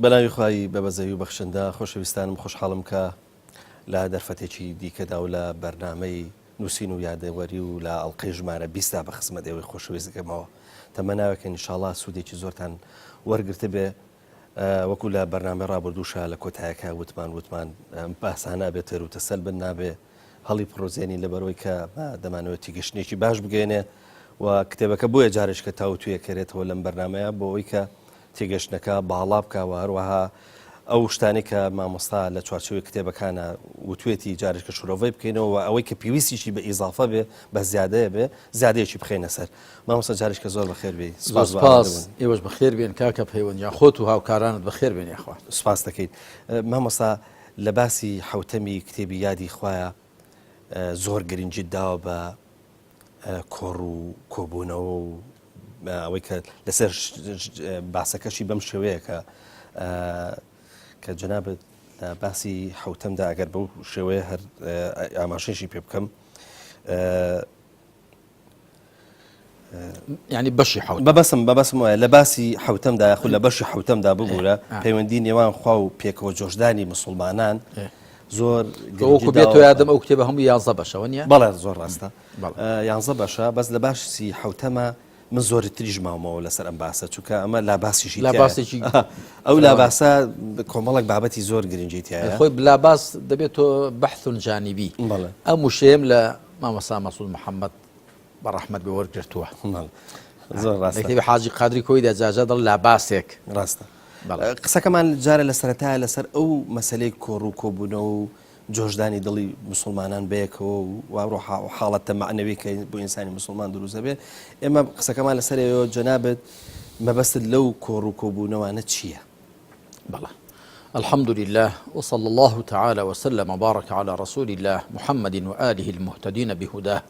بەناوی خوای بەبەزەیی و بەخشندە، خۆشەویستانم خۆشحاڵم کە لە دەرفەتێکی دیکەدا و لە بەرنامەی نووسین و یادەوەری و لە ئەڵقەی ژمارە بیستدا بە خزمەت ئێوەی خۆشەویست دەکەمەوە. تەمەناوێکن ئینشاڵا سوودێکی زۆرتان وەرگرتبێ. وەکو لە بەرنامەی ڕابردووشا لە کۆتایەکە وتمان وتمان ئەم باسانە ئەبێ تێروتەسەل بن نابێ هەڵی پڕۆزێنین لەبەرەوەی کە دەمانەوێت تیگەشتنێکی باش بگەێنێ و کتێبەکە بۆیە جارێککە تاوتوێ کەرێتەوە لەم بەرنمەیە بۆ ئەوەی کە تێگەشتنەکە باڵا بکە و هەروەها ئەو شتانەی کە مامۆستا لە چوارچێوەی کتێبەکانە وتوێتی جارێکە شرۆڤەی بکەینەوە و ئەوەی کە پێویستیشی بە ئیزافە بێ بە زیادەیە بێ زیادەیەکی بخەینە سەر مامۆستا جارێکە زۆر بەخێر بێی سپاس بۆ سپاس ئامادەبوون. ئێوەش بەخێر بێن کاکە پەیوەند گیان خۆت و هاوکارانت بەخێر بێن یاخوا. سپاس دەکەین مامۆستا لە باسی حەوتەمی کتێبی یادی خوایە زۆر گرنگیت داوە بە کۆڕ و کۆبوونەوە و ئەوەی کە لەسەر باسەکەشی بەم شێوەیە کە کە جەنابت لە باسی حوتەمدا ئەگەر بەو شێوەیە هەر ئاماژەیشی پێ بکەم ینی بەشی حوت بەبەسم بەبەسم وایە لە باسی حوتەمدا یاخود لە بەشی حوتەمدا ببوورە پەیوەندی نێوان خوا و پێکەوە جۆشدانی مسلمانان زۆر گەوەکو بێت تۆ یادم ئەو کتێبە هەموو یازە بەشەوە نیە بەڵێ زۆر ڕاستە یانزە بەشە بەس لە باسی حوتەمە من زۆرتریش ماومەوە لەسەر ئەم باسە چونکە ئەمە لاباسیشی لاباسێکی ئەو لاباسە کۆمەڵک بابەتی زۆر گرنگی تایە خۆی لاباس دەبێت تۆ بەحث جانبی ئەم وشەیەم لە مامۆستا مەسعود محەممەد بە ڕەحمەت بێ وەرگرتووە. زۆر ڕاستە. لە کتێبی حاجی قادری کۆیدا جاجا دەڵێ لاباسێک. ڕاستە. قسەکەمان جارە لە سەرەتایە لەسەر ئەو مەسەلەی کۆڕ و کۆبوونەوە و جۆشدانی دڵی مسلمانان بەیەکەوە و ڕۆحا و حاڵەتە مەعنەوی کە بۆ ئینسانی مسلمان دروست دەبێت ئێمە قسەکەمان لەسەر ئەوە جەنابت مەبەستت لەو کۆڕ و کۆبوونەوانە چییە؟ بەڵێ. الحمد لله وصلى الله تعالى وسلم وبارك على رسول الله محمد وآله المهتدين بهداه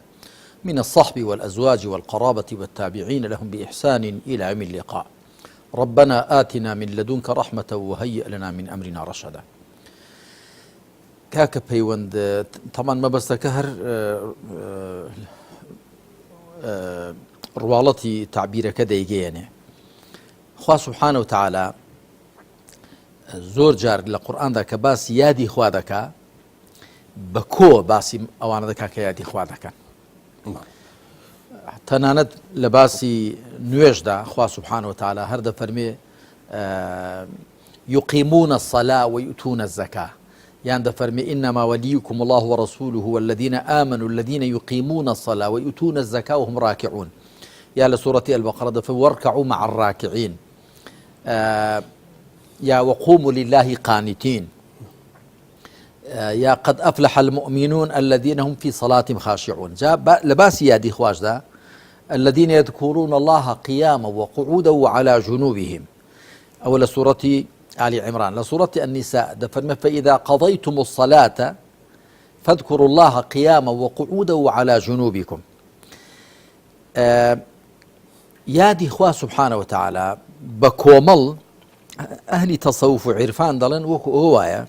من الصحب والأزواج والقرابة والتابعين لهم بإحسان إلى يوم اللقاء ربنا آتنا من لدنك رحمة وهيئ لنا من أمرنا رشدا کاکە پەیوەند تەمان مەبەستەکە هەر ڕواڵەتی تعبیرەکە دەیگەیەنێ خوا سبحانە وتعالی زۆر جار لە قورئاندا کە باسی یادی خوا دەکا بە کۆ باسی ئەوانە دەکا کە یادی خوا دەکەن تەنانەت لە باسی نوێژدا خوا سبحانە وتعالی هەر دەفەرمێ يقيمون الصلاة ويؤتون الزكاة یان دەفەرمێ إنما وليكم الله ورسوله والذين آمنوا الذين يقيمون الصلاة ويؤتون الزكاة وهم راكعون یا لە سورەتی البقرە دەفەرمێ واركعوا مع الراكعين یا وقوموا لله قانتين یا قد أفلح المؤمنون الذين هم في صلاتهم خاشعون جا لە باسی یادی خواشدا الذين يذكرون الله قياما وقعودا وعلى جنوبهم ئەوە لە سورەتی آل عمران لە سورەتی النساء دەفەرمێ فإذا قضيتم الصلاة فاذكروا الله قياما وقعودا وعلى جنوبكم یادی خوا سبحانە وتعالى بە کۆمەڵ ئەهلی تەسەوف و عیرفان دەڵێن وەکو ئەوە وایە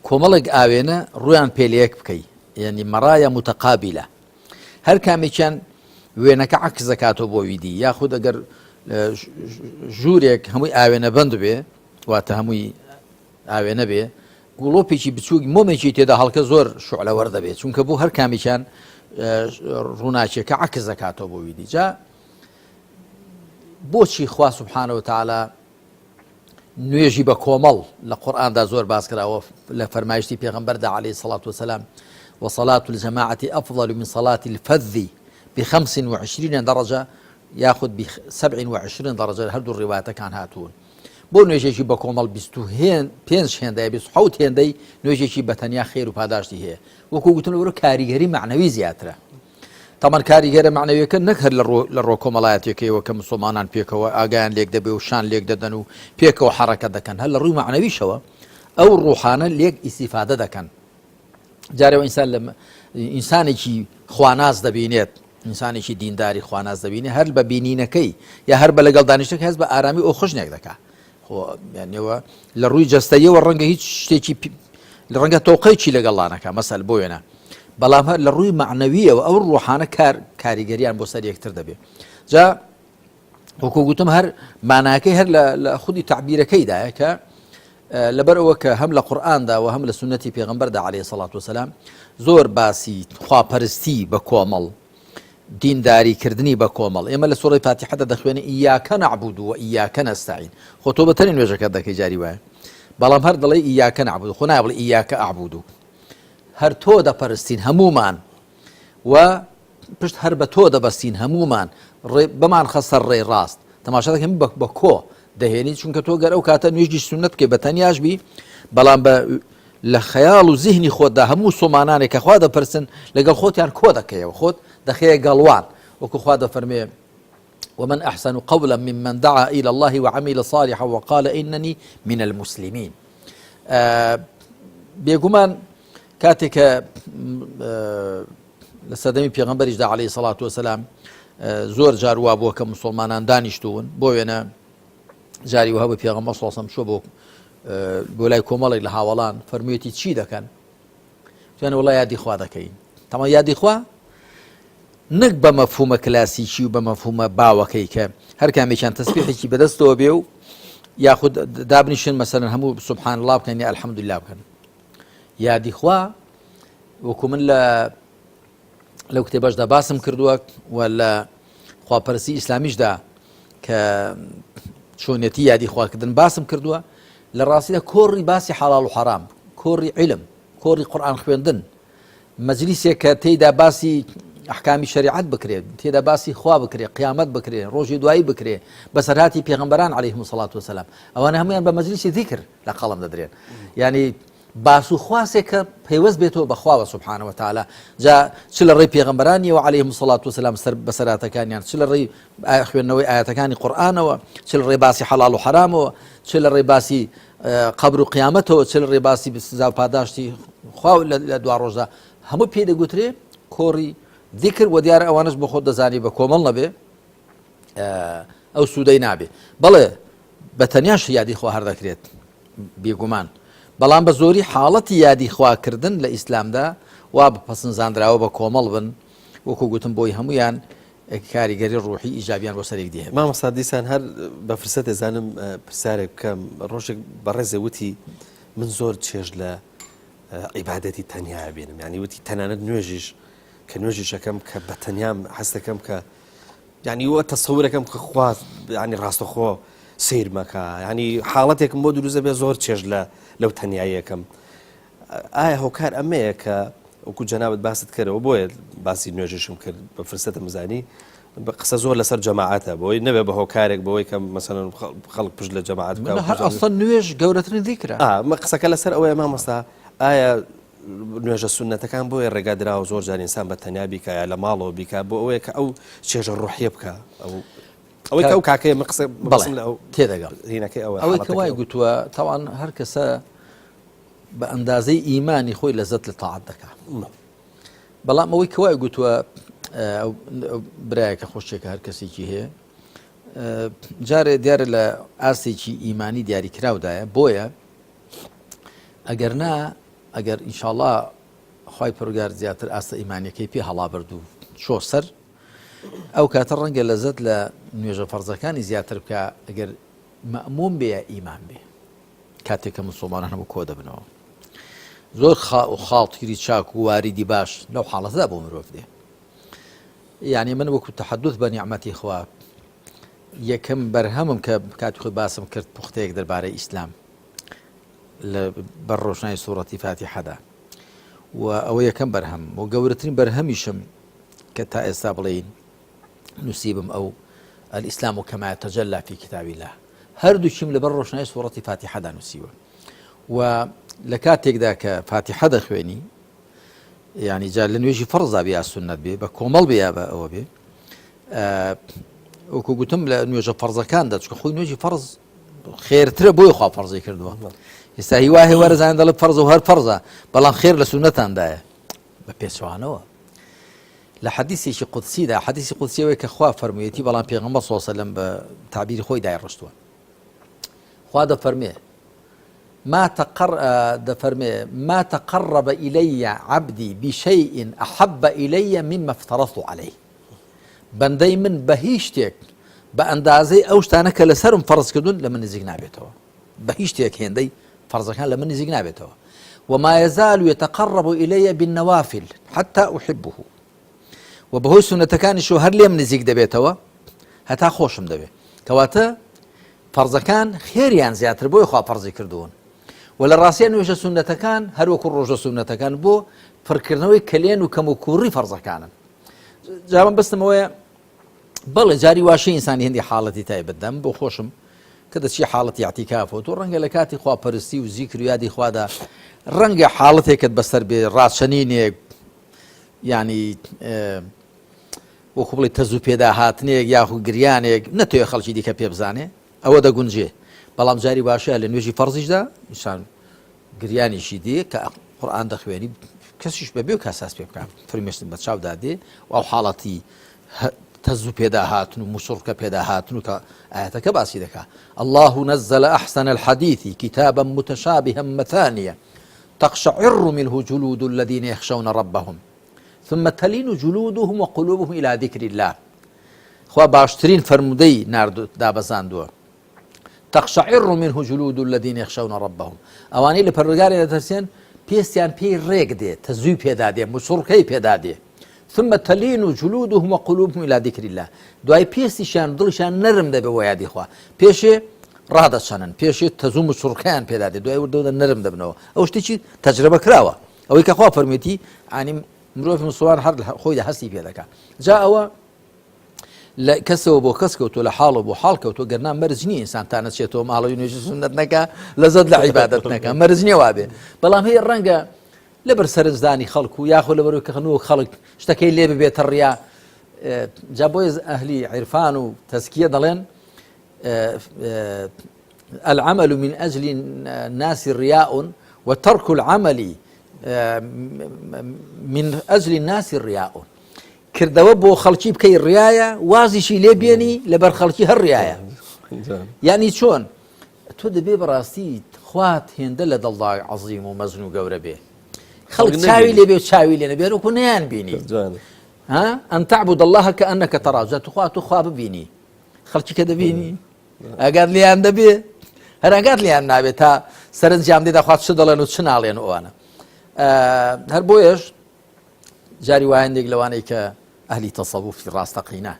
کۆمەڵێک ئاوێنە ڕویان پێلەیەک بکەی یعنی مەڕایە متەقابلە هەر کامێکیان وێنەکە عەکس دەکاتەوە بۆ ویدی یاخود ئەگەر ژوورێک هەمووی ئاوێنە بەند بێ واتە هەمووی ئاوێنە بێ گوڵۆپێکی بچووک مۆمێکی تێدا هەڵکە زۆر شعلەوەر دەبێت چونکە بۆ هەر کامێکیان ڕووناکیەکە عەکس دەکاتەوە بۆ ویدی جا بۆچی خوا سبحانە وتعالی نوێژی بە کۆمەڵ لە قورئاندا زۆر باس کراوە لە فەرمایشتی پێغەمبەردا عەلەیهی سەڵات وسلام وصلاة الجماعة أفضل من صلاة الفذ بخمس وعشرين درجة یاخود بسبع وعشرين درجة هەردوو ڕیوایەتەکان هاتوون بۆ نوێژێکی بە کۆمەڵ 25 هێندەیە 27 هێندەی نوێژێکی بە تەنیا خێر و پاداشتی هەیە وەکو گوتن وەرە کاریگەری معنەوی زیاترە تەبعەن کاریگەرە مەعنەویەکە نەک هەر لە ڕووە کۆمەڵایەتیەکەیەوە کە مسوڵمانان پێکەوە ئاگایان لێک دەبێ و شان لێک دەدەن و پێکەوە حەڕەکە دەکەن هەر لە ڕووی مەعنەویشەوە ئەو ڕوحانە لێک ئیسیفادە دەکەن جارەوە ئینسان لە ئینسانێکی خواناس دەبینێت ئینسانێکی دینداری خواناس دەبینێ هەر بە بینینەکەی یا هەر بە لەگەڵ دانیشتەکە هەست بە ئارامی ئەو خشنێک دەکا خۆ یانەوە لە ڕووی جەستەیەوە ڕەنگە هیچ شتێکی لە ڕەنگە تۆقەیەکی لەگەڵانەکە مەسەل بۆ وێنە بەڵام هەر لە ڕووی معنەویەوە ئەو ڕۆحانە کار کاریگەریان بۆ سەر یەکتر دەبێ جا وەکو گوتم هەر ماناکەی هەر لە خودی تەعبیرەکەیدایە کە لەبەر ئەوە کە هەم لە قورئاندا و هەم لە سوننەتی پێغەمبەردا عەلەیهی سەڵات وسەلام زۆر باسی خواپەرستی بە کۆمەڵ دینداری کردنی بە کۆمەڵ ئێمە لە سوڕی فاتیحەدا دەخوێنین إياك نعبد و إياك نستعين خۆ تۆ بە تەنێ نوێژەکەت دەکەی جاری وایە بەڵام هەر دەڵێ إياك نعبد خۆ نابڵێ إياك أعبد هەر تۆ دەپەرستین هەمومان و پشت هەر بە تۆ دەبەستین هەموومان ڕێ بمان خە سەر ڕێی ڕاست تەماشا دەکەین بە بە کۆ دەهێنی چونکە تۆ گەر ئەو کاتە نوێژی سوننەت بکەی بە تەنیاش بی بەڵام بە لە خەیاڵ و زیهنی خۆتدا هەموو سۆمانانێک کە خوا دەپرسن لەگەڵ خۆتیان کۆ دەکەیەوە خۆت دەخەیە گەڵوان وەکو خوا دەفەرمێ ومن أحسن قولا ممن دعا إلى الله وعمل صالحا وقال إنني من المسلمين بێگومان کاتێک کە لە سەردەمی پێغەمبەریشدا عەلەیهی سەڵات وەسەلام زۆر جار وا بووە کە مسلمانان دانیشتوون بۆ وێنە جاری وها بە پێغەمبەر سۆسەم چوە بۆ بۆ لای کۆمەڵێک لە هاوڵان فەرموویەتی چی دەکەن توانە وڵا یادی خوا دەکەین تەما یادی خوا نەک بە مەفهومە کلاسیکی و بە مەفهومە باوەکەی کە هەر کامێکیان تەسبیحێکی بەدەستەوە بێ و یاخود دابنیشن مەسەلەن هەموو سبحان الله بکەن یا الحمدلله بکەن یادی خوا وەکو من لە لەو کتێبەشدا باسم کردووە و لە خواپەرستی ئیسلامیشدا کە چۆنیەتی یادی خواکردن باسم کردووە لە ڕاستیدا کۆڕی باسی حەڵاڵ و حەرام کۆڕی علم کۆڕی قورآن خوێندن مەجلیسێک کە تێیدا باسی ئەحکامی شەریعەت بکرێت تێدا باسی خوا بکرێ قیامەت بکرێ ڕۆژی دوایی بکرێ بەسەرهاتی پێغەمبەران عەلەیهم سەڵات وسلام ئەوانە هەمویان بە مەجلیسی ذیکر لە قەڵەم دەدرێن یعنی باس و خواسێک کە پەیوەست بێتەوە بەخواوە سبحانە وتعالی جا چ لە ڕێی پێغەمبەرانیەوە عەلەیهم سەڵات وسلام سەر بەسەراتەکانیان چ لە ڕێی خوێندنەوەی ئاەتەکانی قورئانەوە چ لە ڕێی باسی حەڵاڵ و حەرامەوە چ لە ڕێی باسی قەبر و قیامەتەوە چ لە ڕێی باسی سزا و پاداشتی خوا لە دوا ڕۆژدا هەموو پێی دەگوترێ کۆڕی ذیکر وە دیارە ئەوانش بۆ خۆت دەزانی بە کۆمەڵ نەبێ ئەو سوودەی نابێ بەڵێ بە تەنیاش یادی خوا هەر دەکرێت بێگومان بەڵام بە زۆری حاڵەتی یادی خواکردن لە ئیسلامدا وا بە پەسنزاندراوە بە کۆمەڵ بن وەکو گوتم بۆی هەمویان کاریگەری ڕوحی ئیجابیان بۆ سەر یەکدی هەبێت. مامۆستا دیسان هەر بە فرسەت دەزانم پرسیارێک بکەم ڕۆژێک بەڕێزێ وتی من زۆر چێژ لە عیبادەتی تەنیا بینم یعنی وتی تەنانەت نوێژیش کە نوێژیشەکەم کە بە تەنیام حەستەکەم کە یعنی وە تەسەورەکەم کە خوا ینی ڕاستەخۆ سیرمەکە ینی حاڵەتێکم بۆ دروزە بێ زۆر چێژ لە لەو تەنیاییەکەم ئایا هۆکار ئەمەیە کە وەکو جەنابت باست کردەوە بۆیە باسی نوێژیشم کرد بە فرسەتم زانی بە قسە زۆر لەسەر جەماعەتە بۆی نەبێ بە هۆکارێک بەوەی کە مەسەلەن خەڵک پشت لە جەماعەت بکا هەر ئەسڵەن نوێژ گەورەترین ذیکرە. ئا قسەکە لەسەر ئەوەیە مامۆستا ئایا نوێژە سوننەتەکان بۆیە ڕێگا دراوە زۆر جار ئینسان بە تەنیا بیکا یا لە ماڵەوە بیکا بۆ ئەوەیە کە ئەو چێژە ڕۆحیە بکا ئەو ئەوەی کە ئەو کاکەیە من قسە بەڵێ لە ئەو تێدەگەم هینەکەی ئەوە ئەوەی کە وای گوتووە تاوان هەر کەسە بە ئەندازەی ئیمانی خۆی لەزەت لە تاعەت دەکا بەڵام ئەوەی کە وای گوتووە برایەکە خۆشێکە هەر کەسێکی هەیە جارێ دیارە لە ئاستێکی ئیمانی دیاریکراودایە بۆیە ئەگەر نا ئەگەر ئینشاءڵا خی پرگار زیاتر ئاستە ئیمانەکەی پێ هەڵابرد و چۆ سەر ئەو کاتە ڕەنگە لەزەت لە نوێژە فەرزەکانی زیاتر بکە ئەگەر مەموم بێ ئیمان بێ کاتێک کە مسوڵمانان هەموو کۆ دەبنەوە زۆر خاڵتیری چاک و واریدی باش لەو حاڵەتدا بۆ مرۆڤ دێ یعنی من وەکو تەحەدوث بە نیعمەتی خوا یەکەم بەرهەمم کە کاتی خۆی باسم کرد پوختەیەک دەربارەی ئیسلام لە بەر ڕۆشنای سوڕەتی فاتیحەدا و ئەوە یەکەم بەرهەم و گەورەترین بەرهەمیشم کە تا ئێستا بڵێین نووسیبم ئەو الإسلام كما يتجلى في كتاب الله هەردووکیم لەبەر ڕۆشنایی سوڕەتی فاتیحەدا نووسیوە و لە کاتێکدا کە فاتیحە دەخوێنی یعنی جا لە نوێژی فەرزا بێ یا سوننەت بێ بە کۆمەڵ بێ یا بە ئەوە بێ وەکو گوتم لە نوێژە فەرزەکاندا چونکە خۆی نوێژی فەرز خێرترە بۆی خوا فەرزی کردووە ئێستا هیوا هەیە وەرزان دەڵێ فەرز و هەر فەرزە بەڵام خێر لە سوننەتاندایە بە پێچەوانەوە لە حەدیسێکی قودسیدا، حەدیسی قودسی ئەوەیە کە خوا فەرموویەتی بەڵام پێغەمبەر صلی اللە علیه و سلم بە تەعبیری خۆی دایڕشتووە. خوا دەفەرمێ ما تقر دەفەرمێ ما تقرب إلي عبدي بشيء أحب إلي مما افترضت عليه بەندەی من بە هیچ شتێک بە ئەندازەی ئەو شتانە کە لەسەرم فەرز کردوون لە من نزیک نابێتەوە بە هیچ شتێک هێندەی فەرزەکان لە من نزیک نابێتەوە وما يزال يتقرب إلي بالنوافل حتى أحبه و بەهۆی سونەتەکانیشەوە هەر لێم نزیک دەبێتەوە هەتا خۆشم دەوێ کەواتە فەرزەکان خێریان زیاتر بۆی خوا فەرزی کردوون و لە ڕاستیان نوێژە سونەتەکان هەروەکو ڕۆژە سونەتەکان بۆ پڕکردنەوەی کەلێن و کەم و کوڕی فەرزەکانن جاوەم بستمەوەیە بەڵێ جاری واشە ئینسانی هەندی حاڵەتی تایبەت دەم بۆ خۆشم کە دەچی حاڵەتی اعتیکافەوە تۆ ڕەنگە لە کاتی خواپەرستی و زیکر و یادی خوادا ڕەنگە حاڵەتێکت بەسەر بێ ڕاچەنینێک یانی وەکو بڵێ تەزوو پێدا هاتنێک یاخو گریانێک نەتەوێ خەڵکی دیکە پێ بزانێ ئەوە دەگونجێ بەڵام جاری باشە لە نوێژی فەرزیشدا ئینسان گریانیشی دێ کە قورئان دەخوێنی کەسیش بەبێ و کاساس پێ بکات فرمێشتن بە چاودا دێ و ئەو حاڵەتی تەزوو پێدا هاتن و موسڵکە پێدا هاتن و کە ئاەتەکە باسی دەکا الله نزل أحسن الحديث كتابا متشابها مثانية تقشعر منه جلود الذين يخشون ربهم ثم تلين جلودهم وقلوبهم إلى ذكر الله خوا باشترین فەرموودەی نارد دابەزاندووە تقشعر منه جلود الذين يخشون ربهم ئەوانەی لە پەروەردگاریان دەترسێن پێستیان پێی ڕێک دێ تەزووی پێدا دێ مسوڕکەی پێدا دێ ثم تلين جلودهم وقلوبهم الى ذكر الله دوای پێستیشیان دڵیشان نەرم دەبێ بۆ یادی خوا پێشێ ڕادەچەنن پێشێ تەزوو مسوڕکەیان پێدا دێ دوای وردەوە نەرم دەبنەوە ئەو شتێکی تەجربە کراوە ئەوەی کە خوا فەرموویەتی ئانی مرۆڤ مسوڵمان هەر خۆی لە هەستی پێ دەکا جا ئەوە لە کەسەوە بۆ کەس کەوتۆ لە حاڵەوە بۆ حاڵ کەوتۆ گەرنا مەرج نییە ئینسان تا نەچێتەوە ماڵەوەی نوێژی سوننەت نەکا لەزەت لە عیبادەت نەکا مەرج نییە وابێ بەڵام هەیە ڕەنگە لەبەر سەرنجدانی خەڵک و یاخۆ لەبەرەوەی کە خنووک خەڵک شتەکەی لێ ببێتە ڕیا جا بۆیە ئەهلی عیرفان و تەزکیە دەڵێن العمل من أجل الناس رياء وترك العمل من أجل الناس رياء کردەوە بۆ خەڵکی بکەی ڕایە وازیشی لێ بێنی لەبەر خەڵکی هەر ڕایە یعنی چۆن تۆ دەبێ بەڕاستی خوات هێندە لە دڵدا عەزیم و مەزن و گەورە بێ خەڵک چاوی لێ بێ چاوی لێ نەبێ وەکو نەیان بینی أن تعبد الله كأنك تراه جا تخوا تو خوا ببینی خەڵکی کە دەبینی ئەگەر لیان دەبێ هەر ئەگات لیان نابێت تا سەرنجیان دێ دەخوات چ دەڵێن و چ ناڵێن ئەوانە هەر بۆیەش جاری وایە هەندێک لەوانەی کە ئەهلی تەسەوفی ڕاستەقینە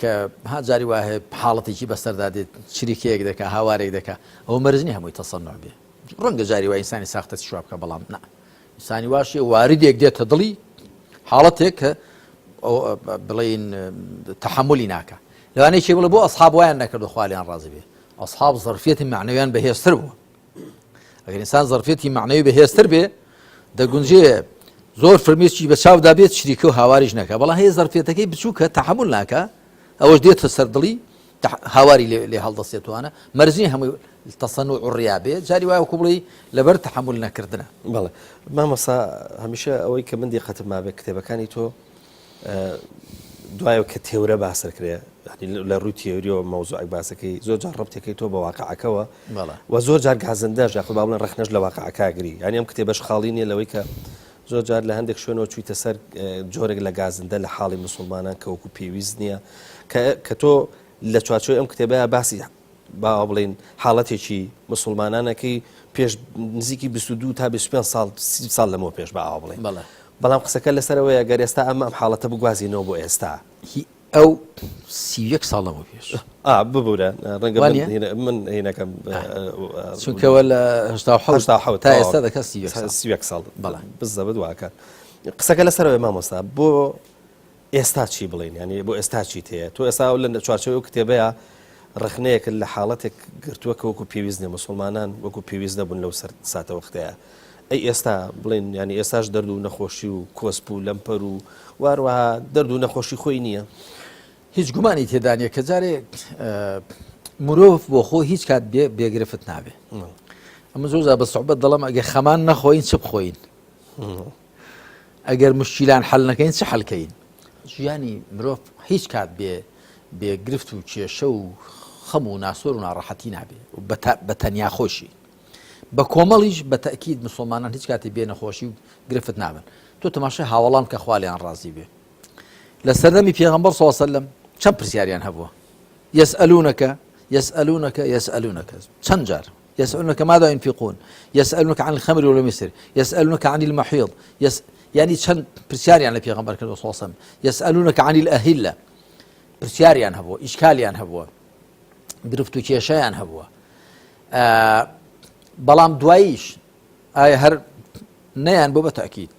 کە ها جاری وایە هەیە حاڵەتێکی بەسەردا دێت چریکەیەک دەکا هاوارێک دەکا ئەوە مەرج نییە هەمووی تەسەنوع بێ ڕەنگە جاری وای ئینسانی ساختە چی بکە بەڵام نا ئینسانی واشێ واردێک دێتە دڵی حاڵەتێک کە بڵین تەحملی ناکە لەوانەیە بڵێ بۆ ئەسحاب وایان نەکرد و خوالیان ڕازی بێ ئەسحاب زەرفیەتی معنەویان بەهێزتر بوو ئەگەر ئینسان زەرفیەتی مەعنەوی بەهێزتر بێ دەگونجێ زۆر فرمێسکی بە چاودا بێت چریکە و هاواریش نەکە بەڵام هەیە زەرفیەتەکەی بچووکە تەحمل ناکە ئەوەش دێتە سەر دڵی هاواری لێ هەڵدەستێتوانە مەرجی هەمووی تەسەن و ڕیا بێ جاری وایە وەکو بڵێی لەبەر تەحمل نەکردنە. بەڵێ مامۆستا هەمیشە ئەوەی کە من دیقەتم مابێت کتێبەکانی تۆ دوایەوە کە تێورە باسەکرێ لە ڕووی تێوریەوە مەوزوعێک باسەکەی زۆر جار ڕەبتەکەی تۆ بە واقعەکەوە و زۆر جار گازندەش یاخود با بڵێن ڕەخنەش لە واقعەکە گری یانی ئەم کتێبەش خاڵی نییە لەوەی کە زۆر جار لە هەندێک شوێنەوە چوویتە سەر جۆرێک لە گازندە لە حاڵی مسلمانان کە وەکو پێویست نییە کە تۆ لە چوارچێوەی ئەم کتێبەیە باسی با بڵێین حاڵەتێکی مسوڵمانانەکەی پێش نزیکی 22 تا 25 ساڵ 30 ساڵ لەمەوە پێش با ئاوا بڵێین بەڵێ. بەڵام قسەکە لەسەرەوەیە گەر ئێستا ئەمە ئەم حاڵەتە بگوازینەوە بۆ ئێستا. هی ئەو 31 ساڵ لەمەو پێش. ئا ببورە ڕەنگە وا من نییە؟ هینە من هینەکەم چونکەوە لە 87 87 تا ئێستا دەکات 31 ساڵ. 31 ساڵ بەڵێ. بزەبت واکات قسەکە لەسەرەوەی مامۆستا بۆ ئێستا چی بڵێین یانی بۆ ئێستا چیت هەیە تۆ ئێستا لە چوارچێوەی ئەو کتێبەیە ڕەخنەیەکت لە حاڵەتێک گرتووە کە وەکو پێویست نیە مسوڵمانان وەکو پێویست نەبوون لەو سەر ساتەوەختەیە ئەی ئێستا بڵێن ینی ئێستاش دەرد و نەخۆشی و کۆسپ و لەمپەر و واروەها دەرد و نەخۆشی خۆی نییە هیچ گومانی تێدا نیە کە جارێ مرۆڤ بۆ خۆ هیچ کات بێ بێگرفت نابێ ئەمە زۆر بە سوعبەت دەڵم ئەگە خەمان نەخۆین چ بخۆین ئەگەر مشکیلان حەل نەکەین چ حەل کەین؟ ژیانی مرۆڤ هیچ کات بێ بێ گرفت و کێشە و خەم و ناسۆر و ناڕەحەتی نابێ بە تەنیا خۆشی بە کۆمەڵیش بە تەکیید مسلمانان هیچ کاتی بێ نەخۆشی و گرفت نابن تۆ تەماشای هاوڵان کە خوالیان ڕازی بێ لە سەردەمی پێغەمبەر صلی الله علیه و سلم چەند پرسیاریان هەبووە؟ يسألونك يسألونك يسألونك چەند جار يسألونك ماذا ينفقون يسألونك عن الخمر والميسر يسألونك عن المحيض يس... يعني چەند پرسیاریان لە پێغەمبەر کرد صلی الله علیه و سلم يسألونك عن الأهلة پرسیاریان هەبووە ئیشکالیان هەبووە گرفت و کێشەیان هەبووە بەڵام دواییش ئایا هەر نەیان بۆ بە تاکیید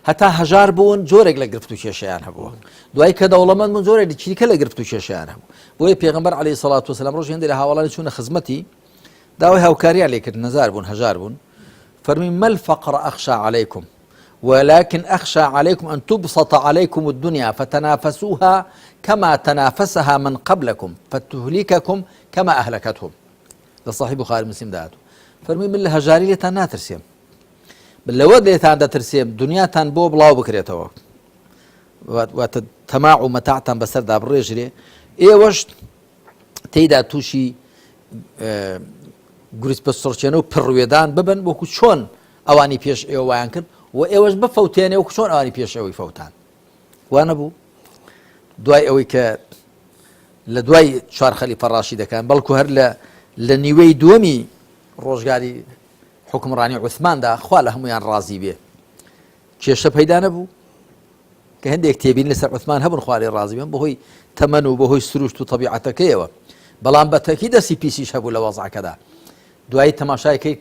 هەتا هەژار بوون جۆرێک لە گرفت و کێشیان هەبووە دوای کە دەوڵەمەند بوون جۆرێک چیکە لە گرفت و کێشیان هەبوو بۆیە پێغمبەر علی سەڵات وسلام ڕۆژ هێندێک لە هاوڵانی چوونە خزمەتی داوای هاوکاریان لێکرد نەزار بوون هەژار بوون فەرمی ما الفقر أخشى عليكم ولكن أخشى عليكم أن تبسط عليكم الدنيا فتنافسوها كما تنافسها من قبلكم فتهلككم كما أهلكتهم لە صحیح بخاری مسلم دا هاتوو فەرمووی من لە هەژاری لێتان ناترسێم من لەوە لێتان دەترسێم دنیاتان بۆ بڵاو بکرێتەوە واتە تەماع و مەتاعتان بەسەردا بڕێژرێ ئێوەش تێیدا تووشی گورج پەسڕچێنە و پڕوێدان ببن وەکو چۆن ئەوانی پێش ئێوە وایان کرد و ئێوەش بفەوتێنێ وەکو چۆن ئەوانی پێش ئەوەی فەوتان وانە بوو دوای ئەوەی کە لە دوای چوار خەلیفە ڕاشیدەکان، بەڵکو هەر لە لە نیوەی دووەمی ڕۆژگاری حوکمڕانی عوسماندا خوا لە هەموویان ڕازی بێ کێشە پەیدا نەبوو کە هەندێک تێبین لەسەر عوسمان هەبوون خوا لێ ڕازی بن بەهۆی تەمەن و بەهۆی سروشت و تەبیعەتەکەیەوە بەڵام بە تەکی دەستی پیسیش هەبوو لە وەزعەکەدا دوایی تەماشایکەی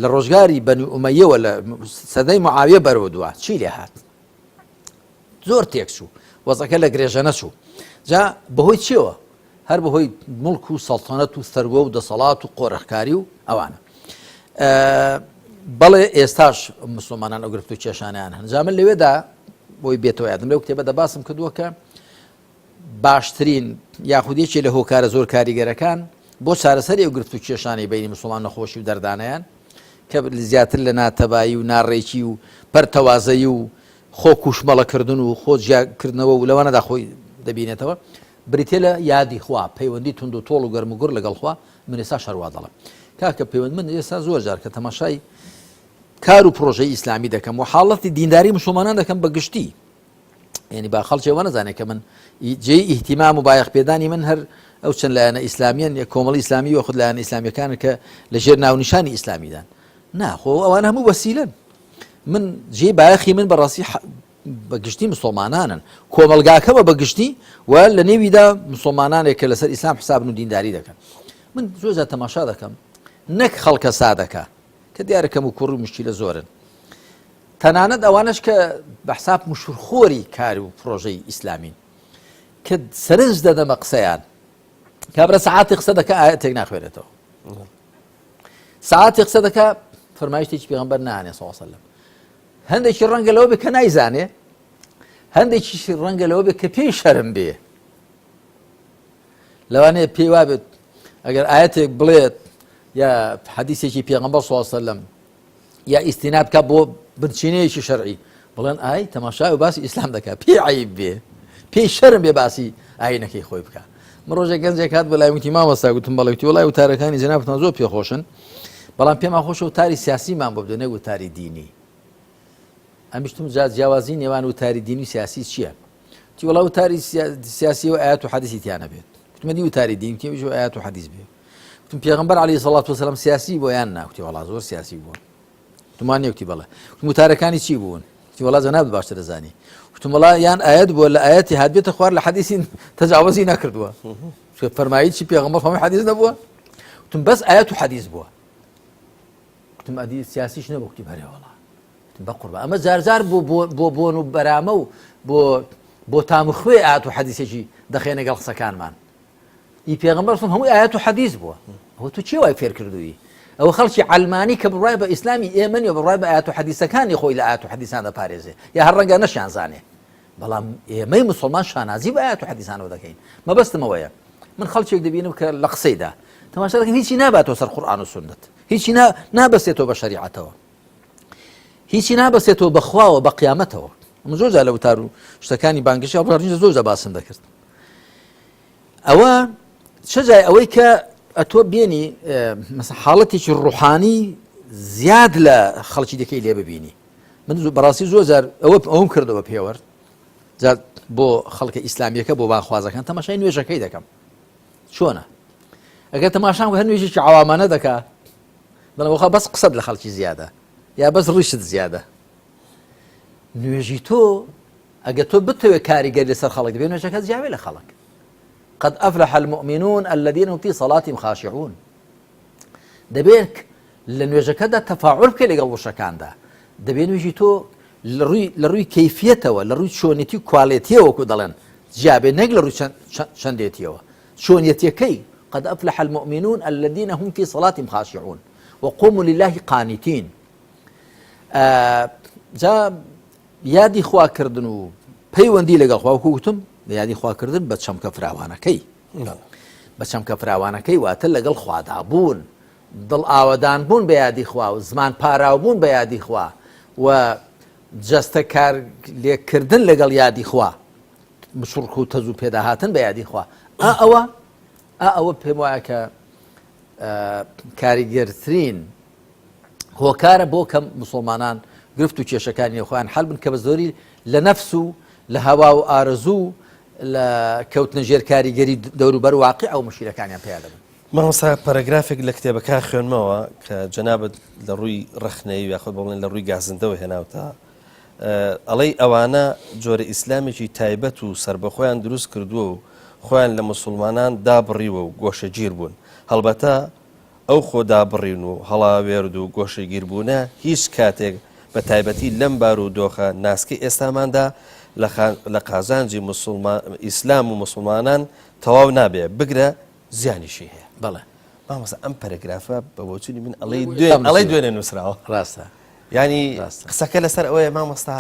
لە ڕۆژگاری بەنی ئومەیەوە لە سەدەی معاویە بەرەوە دوا چی لێ هات زۆر تێکچوو وەزەکە لە گرێژە نەچوو جا بەهۆی چیەوە هەر بەهۆی مڵک و سەڵتەنەت و سەروە و دەسەڵات و قۆرخکاری و ئەوانە بەڵێ ئێستاش مسلمانان ئەو گرفت و کێشانیان هەن جا من لەوێدا بۆی بێتەوە یادم لەو کتێبە دەباسم کردووە کە باشترین یاخود یەکێ لە هۆکارە زۆر کاریگەرەکان بۆ چارەسەری ئەو گرفت و کێشانەی بینی مسلمان نەخۆشی و دەردانیان کە زیاتر لە ناتەبایی و ناڕێکی و پەرتەوازەیی و خۆ کوشمەڵەکردن و خۆ جیاکردنەوە و لەوانەدا خۆی دەبینێتەوە، بریتیە لە یادی خوا، پەیوەندی توند و تۆڵ و گەرم و گوڕ لەگەڵ خوا، من ئێستاش هەر وا دەڵێم. کاکە پەیوەند من ئێستا زۆر جار کە تەماشای کار و پرۆژەی ئیسلامی دەکەم و حاڵەتی دینداری مسوڵمانان دەکەم بە گشتی، یعنی با خەڵکی ئەوە نەزانێت کە من جێی ئیهتیمام و بایەخ پێدانی من هەر ئەو چەند لایەنە ئیسلامیان یا کۆمەڵی ئیسلامی و خود لایەنە ئیسلامیەکان کە لە ژێر ناونیشانی ئیسلامیدان ناخۆ ئەوان هەموو وەسیلەن من جێی بایەخی من بەڕاستی بە گشتی مسلمانانن کۆمەلگاکەمە بە گشتی و لە نێویدا مسلمانانێک کە لەسەر ئیسلام حسابن و دینداری دەکەن من زۆر جار تەماشا دەکەم نەک خەڵکە سادەکە کە دیارە کەم و کوڕ و مشکیلە زۆرن تەنانەت ئەوانش کە بە حساب مشورخۆری کار و پرۆژەی ئیسلامین کە سەرنج دەدەمە قسەیان کابرا سەعاتی قسە دەکە ئاەتێک ناخوێنێتەوە سەعاتێ قسە دەکا فەرمایشتێکی پێغەمبەر نانێ صلی الله علیه وسلم هەندێکی ڕەنگە لەوە بێ کە نایزانێ هەندێکیشی ڕەنگە لەوە بێ کە پێی شەرم بێ لەوانەیە پێی وابێت ئەگەر ئاەتێک بڵێت یا حەدیسێکی پێغەمبەر صلی الله علیه وسلم یا ئیستیناد بکە بۆ بنچینەیەکی شەرعی بڵێن ئای تەماشای و باسی ئیسلام دەکات پێی عیب بێ پێی شەرم بێ باسی ئاینەکەی خۆی بکە من ڕۆژێک گەنجێک هات بە لای وتی مامۆستا گوتم بەڵێ وتی وڵای وتارەکانی جەنابتان زۆر پێخۆشن بەڵام پێمان خۆشە وتاری سیاسیمان بۆ بدە نەک وتاری دینی ئەمیشتم جا جیاوازی نێوان وتاری دینی و سیاسی چییە؟ تی وڵا وتاری سیاسی و ئايات و حەدیسی تیانە بێت گوتمە دی وتاری دین کێ ئايات و حەدیث بێ وتم پێغەمبەر عەلەیهی سەڵات وسەلام سیاسی بۆ یان نا وتی وەڵا زۆر سیاسی بووە وتم وان نییە وتی بەڵێ وتم وتارەکانی چی بوون وتی وەڵا جەنابت باشتر دەزانی وتم وەڵا یان ئایەت بووە لە ئایەتی هات بێتە خوار لە حەدیسی تەجاوزی نەکردووە فەرمایی چی پێغەمبەر فەرمووی حەدیث نەبووە وتم بەس ئایەت و حەدیث بووە وتم ئەدی سیاسیش نەبوو وتی بەرێ وەڵا وتم بە قوربان ئەمە جارجار بۆ بۆ بۆن و بەرامە و بۆ بۆ تام و خوێ ئایەت و حەدیسێکی دەخێنە گەڵ قسەکانمان ئی پێغەمبەر صلی هەمووی ئایەت و حەدیث بووە ئەوە تو چی وای فێر کردووی ئەوە خەڵکی عەلمانی کە بڕای بە ئیسلامی ئێمە نیە بڕای بە ئایەت و حەدیسەکانی خۆی لە ئایەت و حەدیسان دەپارێزێ یا هەر ڕەنگە نەشیان زانێ بەڵام ئێمەی مسلمان شانازی بە ئایەت و حەدیسانەوە دەکەین مەبەستم ئەوەیە من خەڵکێک دەبینم کە لە قسەیدا تەماشا دەکەم هیچی ناباتەوە سەر قورئان و سوننەت هیچی نابەستێتەوە بە شەریعەتەوە هیچی نابەستێتەوە بە خواوە بە قیامەتەوە من زۆر جار لە وتار و شتەکانی بانگەشەی هەڵبژاردنیش زۆر جار باسم دەکرد ئەوە چ جای ئەوەی کە ئەتۆ بێنی مەسە حاڵەتێکی ڕوحانی زیاد لە خەڵکی دەکەی لێ ببینی من بەڕاستی زۆر جار ئەوە ئەوم کردەوە پێوەر جار بۆ خەڵکە ئیسلامیەکە بۆ بانخوازەکان تەماشای نوێژەکەی دەکەم. چۆنە ئەگەر تەماشام هەر نوێژێکی عوامانە دەکا دەڵێم وەخوا بەس قسەت لە خەڵکی زیادە یا بەس ڕیشت زیادە نوێژی تۆ ئەگە تۆ بتەوێت کاریگەر لەسەر خەڵک بێ نوێژەکە جیاوێ لە خەڵک قد أفلح المؤمنون الذين هم في صلاتهم خاشعون دەبێت لە نوێژەکەدا تەفاعول بکەی لەگەڵ وشەکاندا دەبێت نوێژی تۆ لە ڕووی کەیفیەتەوە لە ڕووی چۆنێتی و کوالێتیەوە وەکو دەڵێن جیابێ نەک لە ڕووی چەندێتیەوە چۆنیەتیەکەی قد أفلح المؤمنون الذين هم في صلاتهم خاشعون وقوموا لله قانتين جا یادی خواکردن و پەیوەندی لەگەڵ خوا وەکو وتم یادی خواکردن بە چەمکە فراوانەکەی بە چەمکە فراوانەکەی واتە لەگەڵ خوادا بوون دڵ ئاوەدان بوون بە یادی خوا و زمان پاراو بوون بە یادی خوا و جەستە کار لێکردن لەگەڵ یادی خوا مشڕک و تەز و پێداهاتن بە یادی خوا ئا ئەوە ئا ئەوە پێم وایە کە کاریگەرترین هۆکارە بۆ کەم مسلمانان گرفت و کێشەکانی نێوخۆیان حل بن کە بە زۆری لە نەفس و لە هەوا و ئارەزوو لە کەوتنە ژێر کاریگەری دەوروبەر واقع ئەو مشیرەکانیان پیا دەبن. مامۆستا پەرەگرافێک لە کتێبەکە خوێنمەوە کە جەنابت لە ڕووی ڕەخنەیی یاخود بڵێن لە ڕووی گازندەوە هێناوتە ئەڵێی ئەوانە جۆرە ئیسلامێکی تایبەت و سەربەخۆیان دروست کردووە و خۆیان لە موسوڵمانان دابڕیوە و گۆشەگیر بوون. هەڵبەتە ئەو خۆ دابڕین و هەڵاوێرد و گۆشەگیربوونە هیچ کاتێک بە تایبەتی لەم بار و دۆخە ناسکەی ئێستاماندا لە قازانجی ئیسلام و موسوڵمانان تەواو نابێ، بگرە زیانیشی هەیە. بەڵێ. مامۆستا ئەم پەرەگرافە بە بۆچوونی من ئەڵێی ئەڵێی دوێنێ نووسراوە. ڕاستە. یانی قسەکە لەسەر ئەوەیە مامۆستا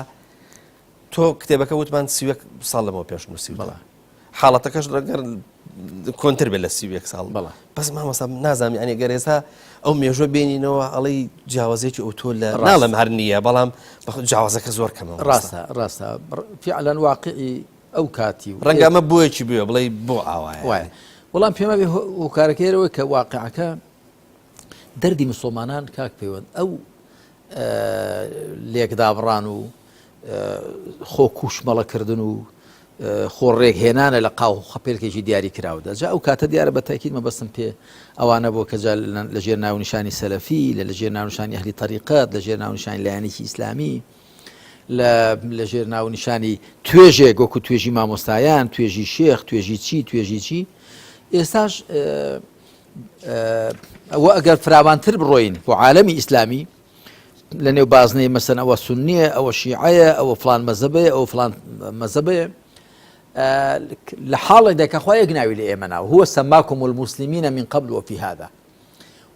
تۆ کتێبەکە وتمان 31 ساڵ لەمەوە پێش نووسی بەڵێ. حاڵەتەکەش ڕەگەر کۆنتر بێت لە 31 ساڵ بەڵێ. بەس مامۆستا نازانم یانی گەر ئێستا ئەو مێژوە بێنینەوە ئەڵێی جیاوازێکی ئەو تۆ لە ناڵێم هەر نییە بەڵام جیاوازەکە زۆر کەمە ڕاستە ڕاستە فعلا واقعی ئەو کاتی و ڕەنگە ئەمە بۆیەکی بوێ بڵێی بۆ ئاوایە وایە وەڵام پێم وابێ هۆکارەکەی ئەوەیە کە واقعەکە دەردی مسلمانان کاک پەیوەند ئەو لێکدابڕان و خۆ کوشمەڵەکردن و خۆ ڕێکهێنانە لە قاو خەپێلکێکی دیاری کراودا جا ئەو کاتە دیارە بە تاکید مەبەستم پێ ئەوانە بۆ کە جا لەژێر ناونیشانی سەلەفی لە لەژێر ناونیشانی ئەهلی تەریقەت لەژێر ناونیشانی لایەنێکی ئیسلامی لە لەژێر ناونیشانی توێژێک وەکو توێژی مامۆستایان توێژی شێخ توێژی چی توێژی چی ئێستاش ئەوە ئەگەر فراوانتر بڕۆین بۆ عالەمی ئیسلامی لە نێو بازنەی مەسەن ئەوە سنیە ئەوە شیعەیە ئەوە فلان مەزەبەیە ئەو فلان مەزەبەیە لە حاڵێکدا کە خوا یەک ناوی لە ئێمە ناو هو سماكم المسلمين من قبل وفي هذا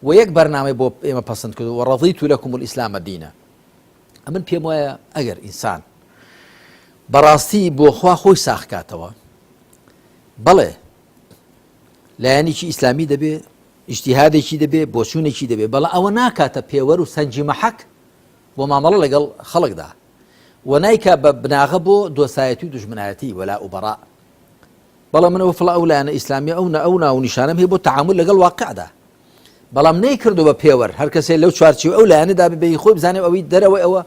و یەک بەرنامەی بۆ ئێمە پەسند کرد و ڕضیت لكم الإسلام دينا ئەمن پێم وایە ئەگەر ئینسان بەڕاستی بۆ خوا خۆی ساخ کاتەوە بەڵێ لایەنێکی ئیسلامی دەبێ ئیجتیهادێکی دەبێ بۆچوونێکی دەبێ بەڵام ئەوە ناکاتە پێوەر و سەنجی مەحەک بۆ مامەڵە لەگەڵ خەڵکدا و نایکا بە بناغە بۆ دۆسایەتی و دوژمنایەتی وەلا و بەڕا بەڵام من ئەو فڵا ئەو لایەنە ئیسلامی ئەو نە ئەو ناو نیشانەم هەیە بۆ تەعامول لەگەڵ واقعدا بەڵام نەیکردو بە پێوەر هەر کەسێ لەو چوارچێوە ئەو لایەنەدا بێ بە خۆی بزانێ و ئەوی دەرەوەی ئەوە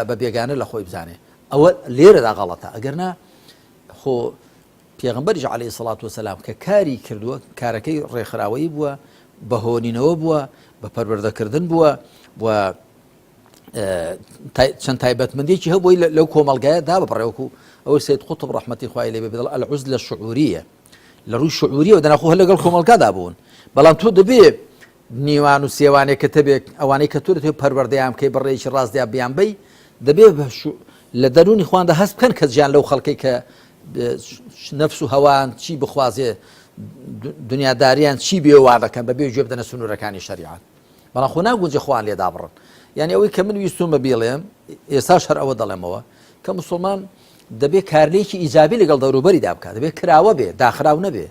بە بێگانە لە خۆی بزانێ ئەوە لێرەدا غەڵەتە ئەگەر نا خۆ پێغمبەریش عەلەیهی سەڵات وسلام کە کاری کردووە کارەکەی ڕێکخراوەیی بووە بە هۆنینەوە بووە بە پەروەردەکردن بووە و چەند تایبەتمەندێکی هەبووی لەو کۆمەڵگایە دا بڕێوەکو ئەوەی سید قوتب ڕەحمەتی خوای لێ بێ دەڵێ العزلە الشعوریە لە ڕووی شعوریەوە دەنا خۆ هەر لەگەڵ کۆمەڵگادا بوون بەڵام تۆ دەبێ نیوان و سێوانێک کە تەبێک ئەوانەی کە تۆ دەتەوێت پەروەردەیان بکەی بە ڕێیەکی ڕاستدا بیان بەی دەبێ لە دەروونی خواندا هەست بکەن کە جیان لەو خەڵکەی کە نەفس و هەوان چی بخوازێ دنیاداریان چی بێ وا دەکەن بەبێ گوێ بدەنە سنوورەکانی شەریعەت بەڵام خۆ ناگونجێ خۆیان لێ دابڕن یعنی ئەوەی کە من ویستومە بیڵێم ئێستاش هەر ئەوە دەڵێمەوە کە مسلمان دەبێ کارلێکی ئیجابی لەگەڵ دەوروبەریدا بکات دەبێ کراوە بێ داخراو نەبێ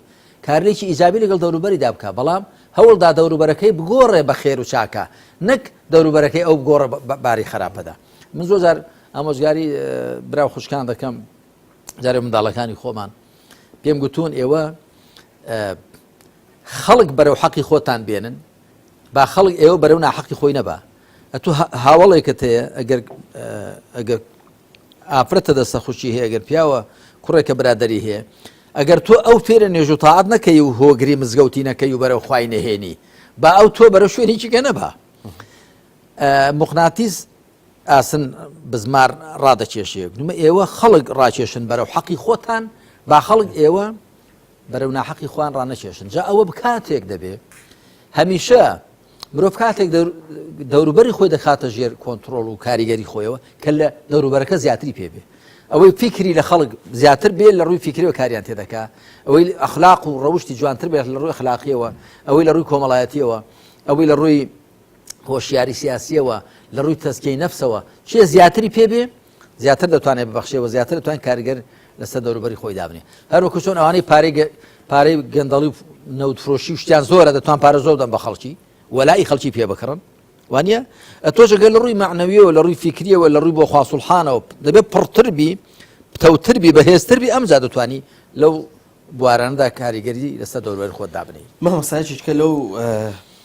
کارلێکی ئیجابی لەگەڵ دەوروبەریدا بکات بەڵام هەوڵدا دەوروبەرەکەی بگۆڕێ بە خێر و چاکە نەک دەوروبەرەکەی ئەو بگۆڕە باری خراپەدا من زۆر جار ئامۆژگاری برا و خوشکان دەکەم جارێ منداڵەکانی خۆمان پێم گوتوون ئێوە خەڵک بەرەو حەقی خۆتان بێنن با خەڵک ئێوە بەرەو ناحەقی خۆی نەبا ئەتو هاوڵێکت هەیە ئەگەر ئەگەر ئافرەتە دەستە خوشی هەیە گەر پیاوە کوڕێکە برادری هەیە. ئەگەر تۆ ئەو فێرە نوێژ و تاعەت نەکەی و هۆگری مزگەوتی نەکەی و بەرەو خوای نەهێنی با ئەو تۆ بەرەو شوێنێکی کە نەبا. موقناتیس ئاسن بزمار ڕادەکێشێ گوتمە ئێوە خەڵک ڕاکێشن بەرەو حەقی خۆتان با خەڵک ئێوە بەرەو ناحەقی خۆیان ڕانەکێشن جا ئەوە بکاتێک دەبێ هەمیشە مرۆڤ کاتێک دەوروبەری خۆی دەخاتە ژێر کۆنتترۆل و کاریگەری خۆیەوە کە لە دەوروبەرەکە زیاتری پێبێ ئەوەی فیکری لە خەڵک زیاتر بێ لە ڕووی فیکریەوە کاریان تێدەکا ئەوەی ئەخلاق و ڕەوشی جوانتر بێت لە ڕووی ئەخلاقیەوە ئەوەی لە ڕووی کۆمەڵایەتیەوە ئەوەی لە ڕووی هۆشیاری سیاسیەوە لە ڕووی تەزکیەی نەفسەوە چێ زیاتری پێ بێ زیاتر دەتوانێت ببەخشێ و زیاتر دەتوانێت کاریگەر لەسەر دەوروبەری خۆی دابنێ هەروەکو چۆن ئەوانەی پارەی پارەی گەندەڵی و نەوتفرۆشی و شتیان زۆرە دەتوان پارە زۆر بدەن بە خەڵکی وەلائی خەڵکی پێ بکڕن وانە ئەتۆش گەر لە ڕووی معنەویەوە لە ڕووی فیکریەوە لە ڕووی بۆ خواسوڵحانەوە دەبێت پڕتر بی پتەوتر بی بەهێزتر بی ئەمجا دەتوانی لەو بوارانەدا کاریگەری لەسەر دەوروبەری خۆت دابنێی. مامۆستا یەکێکە لەو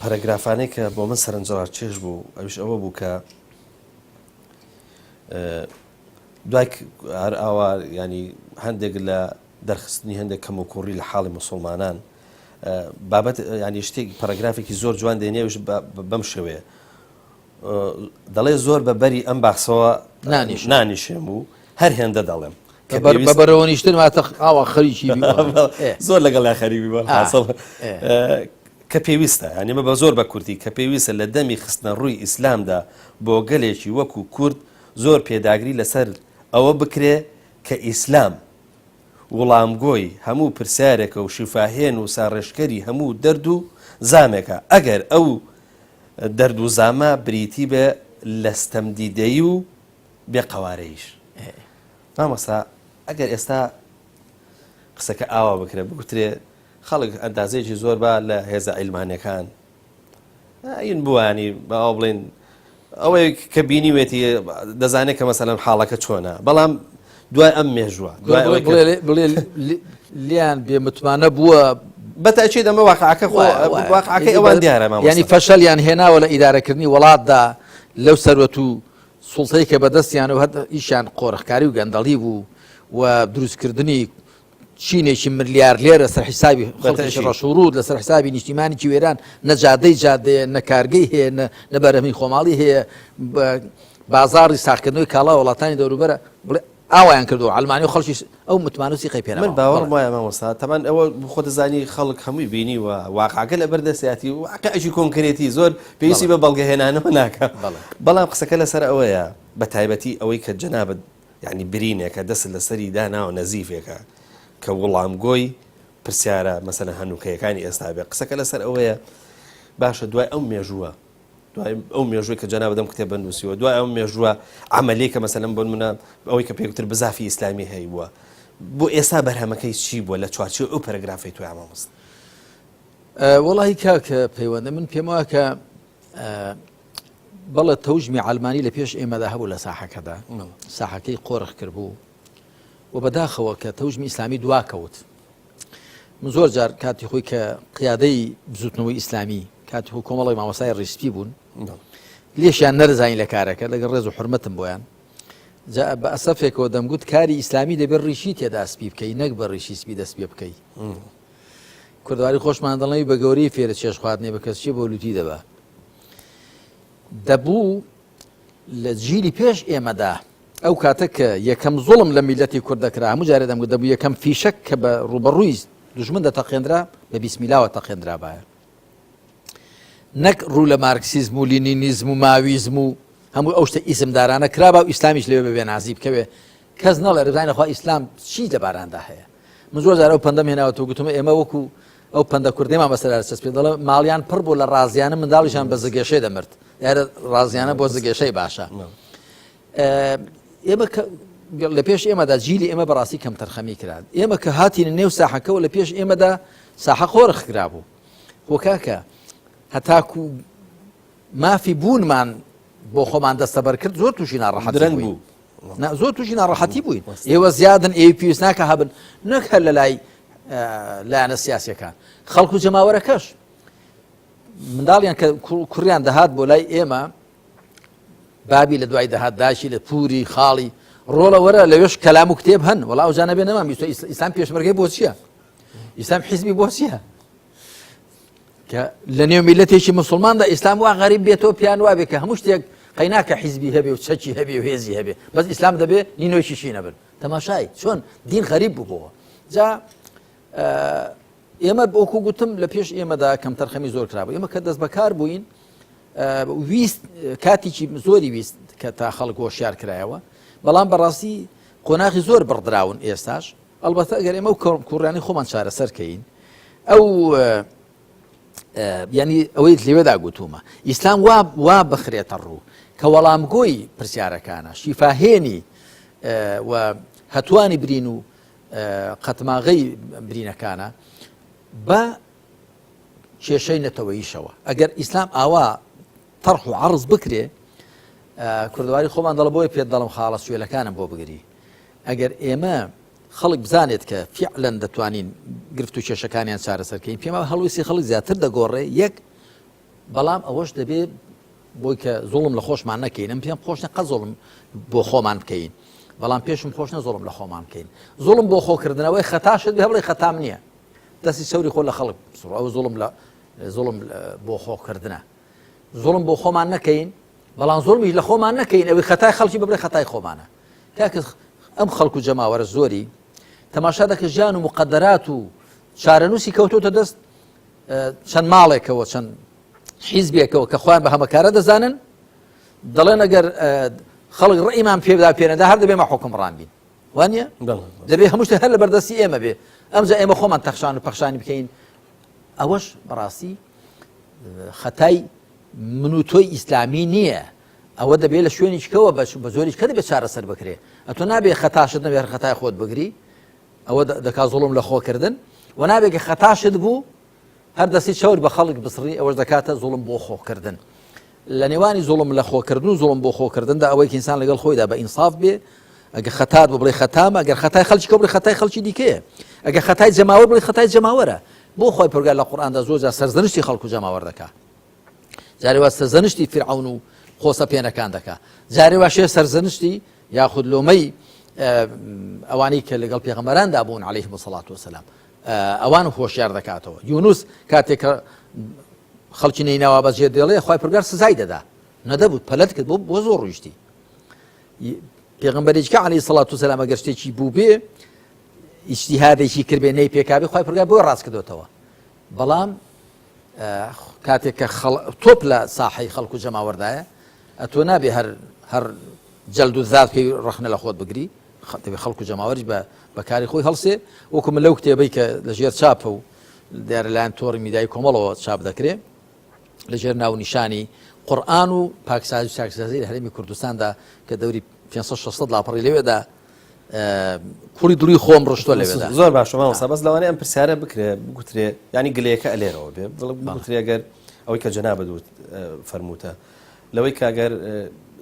پەرەگرافانەی کە بۆ من سەرنجڕاکێش بوو ئەویش ئەوە بوو کە دوای هەر ئاوا ینی هەندێک لە دەرخستنی هەندێک کەم و کوڕی لە حاڵی مسلمانان بابەت ینی شتێک پەرەگرافێکی زۆر جوان دێنێوش بەم شێوەیە دەڵێ زۆر بە بەری ئەم باسەوە نانیشێم و هەر هێندە دەڵێم کە بە بەرەوە نیشتن واتە ئاوا خەریکی زۆر لەگەڵ خەریبی کە پێویستە یانی بە زۆر بە کورتی کە پێویستە لە دەمی خستنە ڕووی ئیسلامدا بۆ گەلێکی وەکو کورد زۆر پێداگری لەسەر ئەوە بکرێ کە ئیسلام وڵامگۆی هەموو پرسیارێکە و شیفاهێن و ساڕێژکەری هەموو دەرد و زامێکە ئەگەر ئەو دەرد و زامە بریتی بێ لە ستەمدیدەیی و بێ قەوارەییش. مامۆستا ئەگەر ئێستا قسەکە ئاوا بکرێ بگوترێ خەڵک ئەندازەیەکی زۆر با لە هێزە عیلمانیەکان ئاین بووانی با ئەوە بڵێن ئەوەی کە بینیوێتی دەزانێت کە مەسەلەن حاڵەکە چۆنە بەڵام دوای ئەم مێژووە دوای ئەوەی کە بڵێ لیان بێ متمانە بووە بەتەئکید ئەمە واقعەکە خۆ واقعەکەی ئەوان دیارە مامۆستا. یانی فەشەلیان هێناوە لە ئیدارەکردنی وڵاتدا لەو سەروەت و سوڵتەی کە بەدەستیان و هەر ئیشیان قۆرخکاری و گەندەڵی بوو و دروستکردنی چینێکی ملیارلێر لەسەر حیسابی خەڵکێکی ڕەشوڕووت لەسەر حیسابی نیشتیمانێکی وێران نە جادەی جادەیە نە کارگەی هەیە نە بەرهەمی خۆماڵی هەیە بازاڕی ساغکردنەوەی کاڵا وڵاتانی دەوروبەرە بڵێ ئاوایان کردو عەلمانی و خەڵکی ئەو متمانە و سیقەی پێ من باوەڕم وایە مامۆستا تەمان ئەوە خۆ دەزانی خەڵک هەمووی بینی و واقعەکە لەبەر دەستیاتی واقعێکی کۆنکرێتی زۆر پێویستی بە بەڵگەهێنانەوە ناکە بەڵام قسەکە لەسەر ئەوەیە بە تایبەتی ئەوەی کە جەنابت یانی برینێکە دەستت لەسەری داناوە نەزیفێکە کە وڵامگۆی پرسیارە مەسەلەن هەنووکەیەکانی ئێستا بێ قسەکە لەسەر ئەوەیە باشە دوای ئەو مێژووە دوای ئەو مێژووی کە جەنابت ئەم کتێبە نووسیوە دوای ئەو مێژووە عەمەلی کە مەسەلەن بۆ نمونە ئەوەی کە پێگوتر بزافی ئیسلامی هەیبووە بۆ ئێستا بەرهەمەکەی چی بووە لە چوارچێوەی ئەو پەرەگرافەی تۆ مامۆستا؟ وەڵی کاک پەیوەندە من پێم وایە کە بەڵێ تەوژمی عەلمانی لە پێش ئێمەدا هەبوو لە ساحەکەدا ساحەکەی قۆرخ کردبوو و بەداخەوە کە تەوژمی ئیسلامی دواکەوت من زۆر جار کاتی خۆی کە قیادەی بزوتنەوەی ئیسلامی کاتی خۆی کۆمەڵی مامۆسای ڕیسپی بوون لێشیان نەرزانین لە کارەکە لەگەڵ ڕێز و حرمەتم بۆیان جا بە ئەسەفێکەوە دەمگوت کاری ئیسلامی دەبێت ڕیشی تێدا سپی بکەی نەک بە ڕیشی سپی دەست پێ بکەی کوردەواری خۆشمان دەڵێی بە گەورەی فێرە چێژ خواردنێ بە کەس چیە بۆ لوتی دەبا دەبوو لە جیلی پێش ئێمەدا ئەو کاتە کە یەکەم زوڵم لە میلەتی کورد دەکرا هەموو جارێ دەمگوت دەبوو یەکەم فیشەک کە بە ڕووبەڕووی دوژمن دەتەقێنرا بە بیسمیلاوە تەقێنرابایە نەک ڕوو لە مارکسیزم و لینینیزم و ماویزم و هەموو ئەو شتە ئیزمدارانە کرابا و ئیسلامیش لەوێ بە بێنازی بکەوێ کەس نەڵێ رزانە خوا ئیسلام چی لە باراندا هەیە من زۆر جار ئەو پەندەم هێناوەتەوە گوتمە ئێمە وەکو ئەو پەندە کوردیمان بەسەر چەسپێ دەڵێ ماڵیان پڕ بوو لە ڕازیانە منداڵیشان بە زگێشەی دەمرد یارە ڕازیانە بۆ زگێشەی باشە ئێمە لە پێش ئێمەدا جیلی ئێمە بەڕاستی کەم تەرخەمی کرا ئێمە کە هاتینە نێو ساحەکەەوە لە پێش ئێمەدا ساحە قۆرخ کرابوو خۆ کاکە هەتاکو مافی بوونمان بۆ خۆمان دەستەبەر کرد زۆر تووشی ناڕەحەتی درەنگ بوو. زۆر تووشی ناڕەحەتی بووین ئێوە زیادن ئێوە پێویست ناکە هەبن نەک هەر لە لای لایەنە سیاسەکان خەڵکو و جەماوەرەکەش منداڵیان کە کوڕیان دەهات بۆ لای ئێمە بابی لە دوای دەهات داشی لە پوری خاڵی. ڕۆڵە وەرە لەوێش کەلام و کتێب هەن وەڵا ئەو جانە بێ نەمان بیستوە ئیسلام پێشمەرگەی بۆ چییە ئیسلام حیزبی بۆ چییە کە لە نێو میلەتێکی مسلماندا ئیسلام وا غەریب بێتەوە پیان وابێ کە هەموو شتێک قەیناکە حیزبی هەبێ و چەکی هەبێ و هێزی هەبێ بەس ئیسلام دەبێ نینۆیشیشی نەبن تەماشای چۆن دین غەریب بوو جا ئێمە وەکو گوتم لە پێش ئێمەدا کەمتەرخەمی زۆر کرابوو ئێمە کە دەست بەکار بووین ویست کاتێکی زۆری ویست کە تا خەڵک هۆشیار کرایەوە بەڵام بەڕاستی قۆناغی زۆر بڕدراون ئێستاش ئەڵبەتە ئەگەر ئێمە و کوڕیانی خۆمان چارەسەر کەین ئەو ینی ئەوەی لەوێدا گوتومە ئیسلام وا وا بخرێتە ڕوو کە وەڵامگۆی پرسیارەکانە شیفاهێنی و هەتوانی برین و قەتماغەی برینەکانە بە کێشەی نەتەوەیشەوە ئەگەر ئیسلام ئاوا تەرح و عرض بکرێ کوردواری خۆمان دەڵ بۆی پێت دەڵم خاڵە سوێلەکانم بۆ بگری ئەگەر ئێمە خەڵک بزانێت کە فعلەن دەتوانین گرفت و کێشەکانیان چارەسەرکەین پێما هەڵویستی خەڵک زیاتر دەگۆڕێ یەک بەڵام ئەوەش دەبێ بۆی کە زوڵم لە خۆشمان نەکەین ئەم پێم خۆش قە زوڵم بۆ خۆمان بکەین بەڵام پێشم خۆش نە زوڵم لە خۆمان بکەین زوڵم بۆ خۆکردنەوەی خەتاشت بێ بڵێ خەتام نییە دەستی چەوری خۆ لە خەڵک سڕ ئەو زوڵم لە زوڵم بۆ خۆکردنە زوڵم بۆ خۆمان نەکەین بەڵام زوڵمیش لە خۆمان نەکەین ئەوەی خەتای خەڵکی ببرێ خەتای خۆمانە کاکە ئەم خەڵک و جەماوەرە زۆری تەماشا دەکە ژیان و مقدرات و چارەنووسی کەوتۆتە دەست چەند ماڵێکەوە چەند حیزبێکەوە کە خۆیان بە هەمەکارە دەزانن دەڵێن ئەگەر خەڵک ڕئیمان پێدا پێنەدا هەر دەبێ مە حکومڕان بین وانە دەبێ هەموو شتێک هەر لە بەردەستی ئێمە بێ ئەمجا ئێمە خۆمان تەخشان و پەخشانی بکەین ئەوەش بەڕاستی خەتای من و تۆی ئیسلامی نییە ئەوە دەبێت لە شوێنیشکەوە بەش بە زۆریش کە دەبێت چارەسەر بکرێ ئەتۆ نابێ خەتاشت نەبێ خەتای خۆت بگری ئەوە دەکا زوڵم لە خۆکردن و نابێت کە خەتاشت بوو هەر دەستی چەور بە خەڵک بسڕی ئەوەش دەکاتە زوڵم بۆ خۆکردن لە نێوانی زوڵم لە خۆکردن و زوڵم بۆ خۆکردندا ئەوەی کە ئینسان لەگەڵ خۆیدا بە ئینساف بێ ئەگە خەتات بۆ بڵێ خەتامە ئەگەر خەتای خەڵکی کە بڵێ خەتای خەڵکی دیکەیە ئەگە خەتای جەماوەر بڵێ خەتای جەماوەرە بۆ خۆی پرگار لە قورئاندا زۆر جار سەرزەنشتی خەڵک و جەماوەر دەکا جارێ وا سەرزەنشتی فیرعەون و خۆسەپێنەکان دەکا جارێ وا شێ سەرزەنشتی یاخود لۆمەی ئەوانەی کە لەگەڵ پێغەمبەراندا بوون عەلەیهم الصلاة والسلام ئەوان هۆشیار دەکاتەوە یونس کاتێک کە خەڵکی نەینەوا بەجێ دێڵێ خوای پرگار سزای دەدا نەدەبوو پەلت کرد بۆ بۆ زۆر ڕۆیشتی پێغەمبەرێکە عەلەیهی سڵات و سەلام ئەگەر شتێکی بوو بێ ئیجتیهادێکی کردبێ نەی پێکابێ خوای پرگار بۆی ڕاست کردوتەوە بەڵام کاتێک کە تۆپ لە ساحەی خەڵک و جەماوەردایە ئەتۆ نابێ هەر هەر جەلد و زات پێی ڕەخنە لە خۆت بگری دەبێ خەڵک و جەماوەریش بە بەکاری خۆی هەڵسێ وەکو من لەو کتێبەی کە لە ژێر چاپە و دیارە لایەن تۆڕی میدیایی کۆمەڵەوە چاپ دەکرێ لە ژێر ناونیشانی قورئان و پاکسازی و چاکسازی لە هەرێمی کوردستاندا کە دەوری 500 600 لاپەڕی لەوێدا کوڕی دڵی خۆم ڕشتۆ لەوێدا زۆر باشە مامۆستا بەس لەوانەیە ئەم پرسیارە بکرێ بگوترێ ینی گلەیەکە ئەلێرەوە بێ بگوترێ گەر ئەوەی کە جەنابت وت فەرمووتە لەوەی کاگەر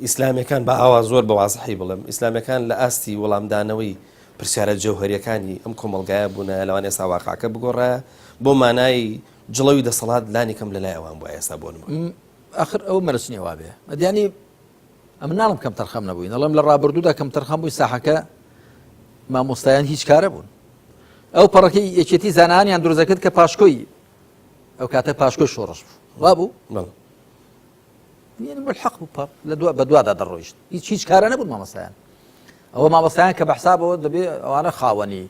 ئیسلامیەکان بە ئاوا زۆر بە وازحی بڵێم ئیسلامیەکان لە ئاستی وەڵامدانەوەی پرسیارە جەوهەریەکانی ئەم کۆمەڵگایە بوونایە لەوان ئێستا واقعەکە بگۆڕایە بۆ مانای جڵەوی دەسەڵات لانی کەم لەلای ئەوان بووە ئێستا بۆ نمونە. ئاخر ئەو مەرج نییە وابێ ئەدیانی ئەمن ناڵم کەم تەرخەم نەبووین ئەڵێم لە ڕابردوودا کەم تەرخەم بووی ساحەکە مامۆستایان هیچ کارە بوون ئەو پەڕەکەی یەکێتی زانانیان دروزەکرد کە پاشکۆی ئەو کاتە پاشکۆی شۆڕش بوو وابوو یعنی ملحق بوو پاپ لە دوا بەدوادا دەڕۆیشت هیچ هیچ کارە نەبوون مامۆستایان ئەوە مامۆستایان کە بە حسابەوە دەبێ ئەوانە خاوەنی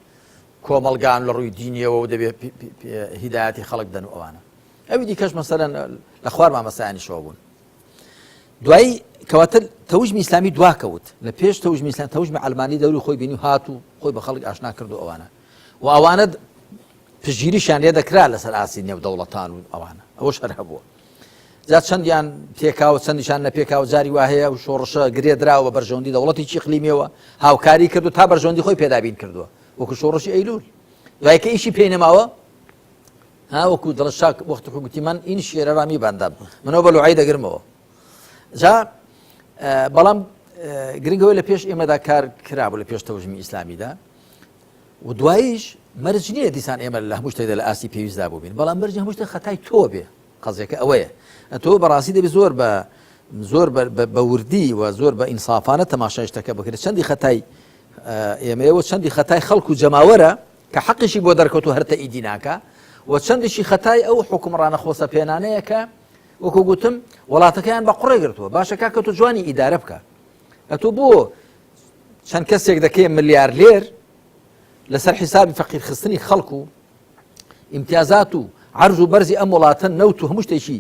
کۆمەڵگان لە ڕووی دینیەوە و دەبێ هیدایەتی خەڵک بدەن و ئەوانە ئەوی دیکەش مەسەلەن لە خوار مامۆستایانیشەوە بوون دوایی کەواتە تەوژمی ئیسلامی دواکەوت لە پێش تەوژمی ئیسلام تەوژمی عەلمانی دەوری خۆی بینی و هات و خۆی بە خەڵک ئاشنا کرد و ئەوانە و ئەوانە پشتگیریشیان لێ دەکرا لەسەر ئاستی نێو دەوڵەتان و ئەوانە ئەوەش هەر هەبووە جا چەندیان پێکاوە چەندیشان نەپێکاوە جاری وا هەیە و شۆڕشە گرێ دراوە بە بەرژەوەندی دەوڵەتێکی ئیقلیمیەوە هاوکاری کردو تا بەرژەوەندی خۆی پێدابین کردووە وەکو شۆڕشی ئەیلول دوای کە ئیشی پێی نەماوە ها وەکو دڵە شاک وەختی خۆ گوتی من این شێرە ڕامی بەندەم منەوە بە لوعی دەگرمەوە جا بەڵام گرنگەوەی لە پێش ئێمەدا کار کرابوو لە پێش تەوژمی ئیسلامیدا و دواییش مەرج نییە دیسان ئێمە لە هەموو شتێکدا لە ئاستی پێویستدا بووبین بەڵام مەرج هەموو شتێک خەتای تۆ بێ قەزیەکە ئەوەیە تۆ بەڕاستی دەبێت زۆر بە زۆر بە وردی و زۆر بە ئینسافانە تەماشای شتەکە بکرێت چەندی خەتای ئێمەیەوە چەندی خەتای خەڵک و جەماوەرە کە حەقیشی بۆ دەرکەوت و هەر تەئیدی ناکا و چەندیشی خەتای ئەو حوکمڕانە خۆسەپێنانەیە کە وەکو گوتم وڵاتەکەیان بە قوڕێ گرتووە باشە کاکە تۆ جوانی ئیدارە بکە ئەتۆ بۆ چەند کەسێک دەکەی ملیارلێر لەسەر حیسابی فەقیرخستنی خەڵک و ئیمتیازات و عرض و بەرزی ئەم وڵاتە نەوت و هەموو شتێکی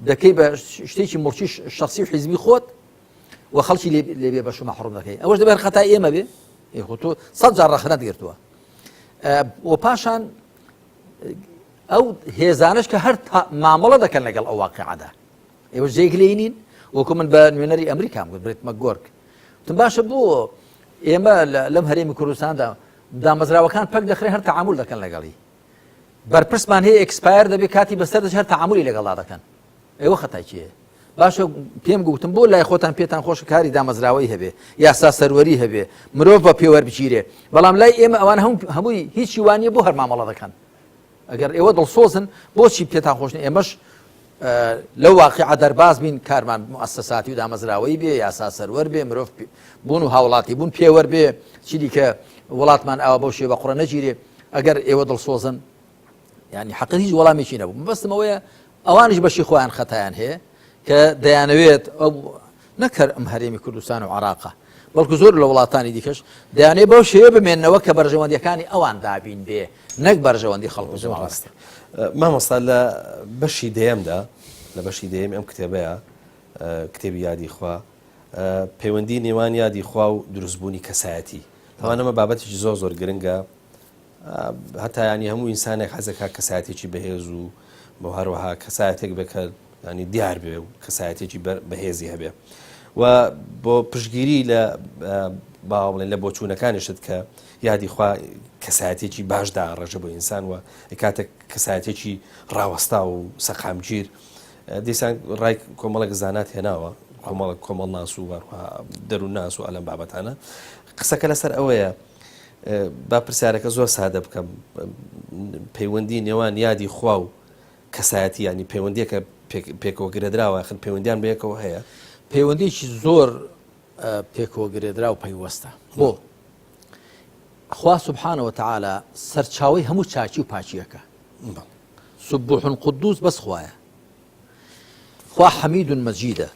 دەکەی بە شتێکی مڵکی شخصی و حیزبی خۆت و خەڵکی لێ بێ بەش و مەحروم دەکەی ئەوەش دەبێت خەتای ئێمە بێ خۆ تۆ سەد جار ڕەخنەت گرتووە و پاشان ئەو هێزانش کە هەر مامەڵە دەکەن لەگەڵ ئەو واقعدا ئێوە جێک لێ نین وەکو من بە نوێنەری ئەمریکام گوت برێت مەگۆرک تم باشە بۆ ئێمە لەم هەرێمی کوردستاندا دامەزراوەکان پەک دەخرێن هەر تعامل دەکەن لەگەڵی بەرپرسمان هەیە expire دەبێت کاتی بەسەر دەچێت هەر تعاملی لەگەڵدا دەکەن ئێوە خەتای کێیە؟ باشە پێم گوتم بۆ لای خۆتان پێتان خۆشە کاری دامەزراوەی هەبێ یاسا سەروەری هەبێ مرۆڤ بە پێوەر بگیرێ بەڵام لای ئێمە ئەوان هەم هەمووی هیچی وانە بۆ هەر مامەڵە دەکەن ئەگەر ئێوە دڵسۆزن بۆچی پێتان خۆشن ئێمەش لەو واقعە دەرباز بین کارمان موسەساتی و دامەزراوەی بێ یاسا سەروەر بێ مرۆڤ بوون و هاوڵاتی بوون پێوەر بێ چی دیکە وڵاتمان ئاوا بەو شێوە قڕە نەگیرێ ئەگەر ئێوە دڵسۆزن یانی حەقت هیچ وەڵامێکی نەبوو مەبەستم ئەوەیە ئەوانیش بەشی خۆیان خەتایان هەیە کە دەیانەوێت ئەو نەکەر ئەم هەرێمی کوردستان و عراقە بەڵکو زۆر لە وڵاتانی دیکەش دەیانێ بەو شێوە بمێنەوە کە بەرژەوەندیەکانی ئەوان دابین بێ نەک بەرژەوەندی خەڵک زۆر ڕاستە مامۆستا لە بەشی دەیەمدا لە بەشی دەیەمی ئەم کتێبەیە کتێبی یادی خوا پەیوەندی نێوان یادی خوا و دروستبوونی کەسایەتی تاوانەمە بابەتێکی زۆر زۆر گرنگە هەتا ینی هەموو ئینسانێک حەزەکا کەسایەتێکی بەهێز و بۆ هەروەها کەسایەتێک بێ کە ینی دیار بێ و کەسایەتێکی بەهێزی هەبێ و بۆ پشگیری لە با بڵێن لە بۆچوونەکانیشت کە یادی خوا کەسایەتێکی باشدا ڕێژە بۆ ئینسان و کاتێک کەسایەتێکی ڕاوەستا و سەقامگیر دیسان ڕای کۆمەڵێک زانات هێناوە کۆمەڵک کۆمەڵناس و دەروونناس و ئەلەم بابەتانە قسەکە لەسەر ئەوەیە با پرسیارەکە زۆر سادە بکەم پەیوەندی نێوان یادی خوا و کەسایەتی ینی پەیوەندیەکە پێکەوە گرێدراوە خن پەیوەندیان بەیەکەوە هەیە پەیوەندیکی زۆر پێکەوە گرێدرا و پەیوەستە بۆ خوا سبحانەوە تعالی سەرچاوی هەموو چاکی و پاچیەکە سبح قدوس بەس خوایە خوا حەمید مەجیدە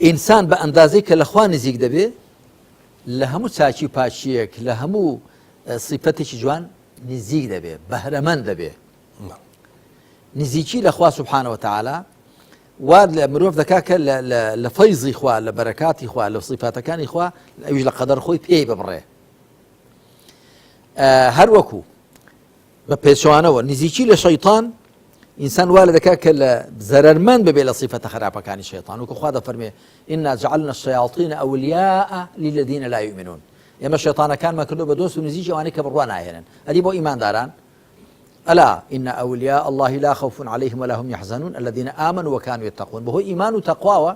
ئینسان بە ئەندازەی کە لە خوا نزیک دەبێ لە هەموو چاکی و پاکییەک، لە هەموو سیفەتێکی جوان نزیک دەبێ، بەهرەمەند دەبێ. نزیکی لە خوا سبحانە وتعالی وا لە مرۆڤ دەکا کە لە فەیزی خوا لە بەرەکاتی خوا لە سیفاتەکانی خوا ئەویش لە قەدەر خۆی پێی ببڕێ هەر وەکو بە پێچەوانەوە نزیکی لە شەیتان ئینسان وا لە دەکات کە لە زەرەرمەند ببێ لە سیفەتە خراپەکانی شەیتان وەکو خوا دەفەرمێ إنا جعلنا الشياطين أولياء للذين لا يؤمنون ئێمە شەیتانەکانمان کردو بە دۆست و نزیکی ئەوانەی کە بڕوا ناهێنن ئەدی بۆ ئیمانداران ألا إن أولياء الله لا خوف عليهم ولا هم يحزنون الذين آمنوا وكانوا يتقون بەهۆی ئیمان و تەقواوە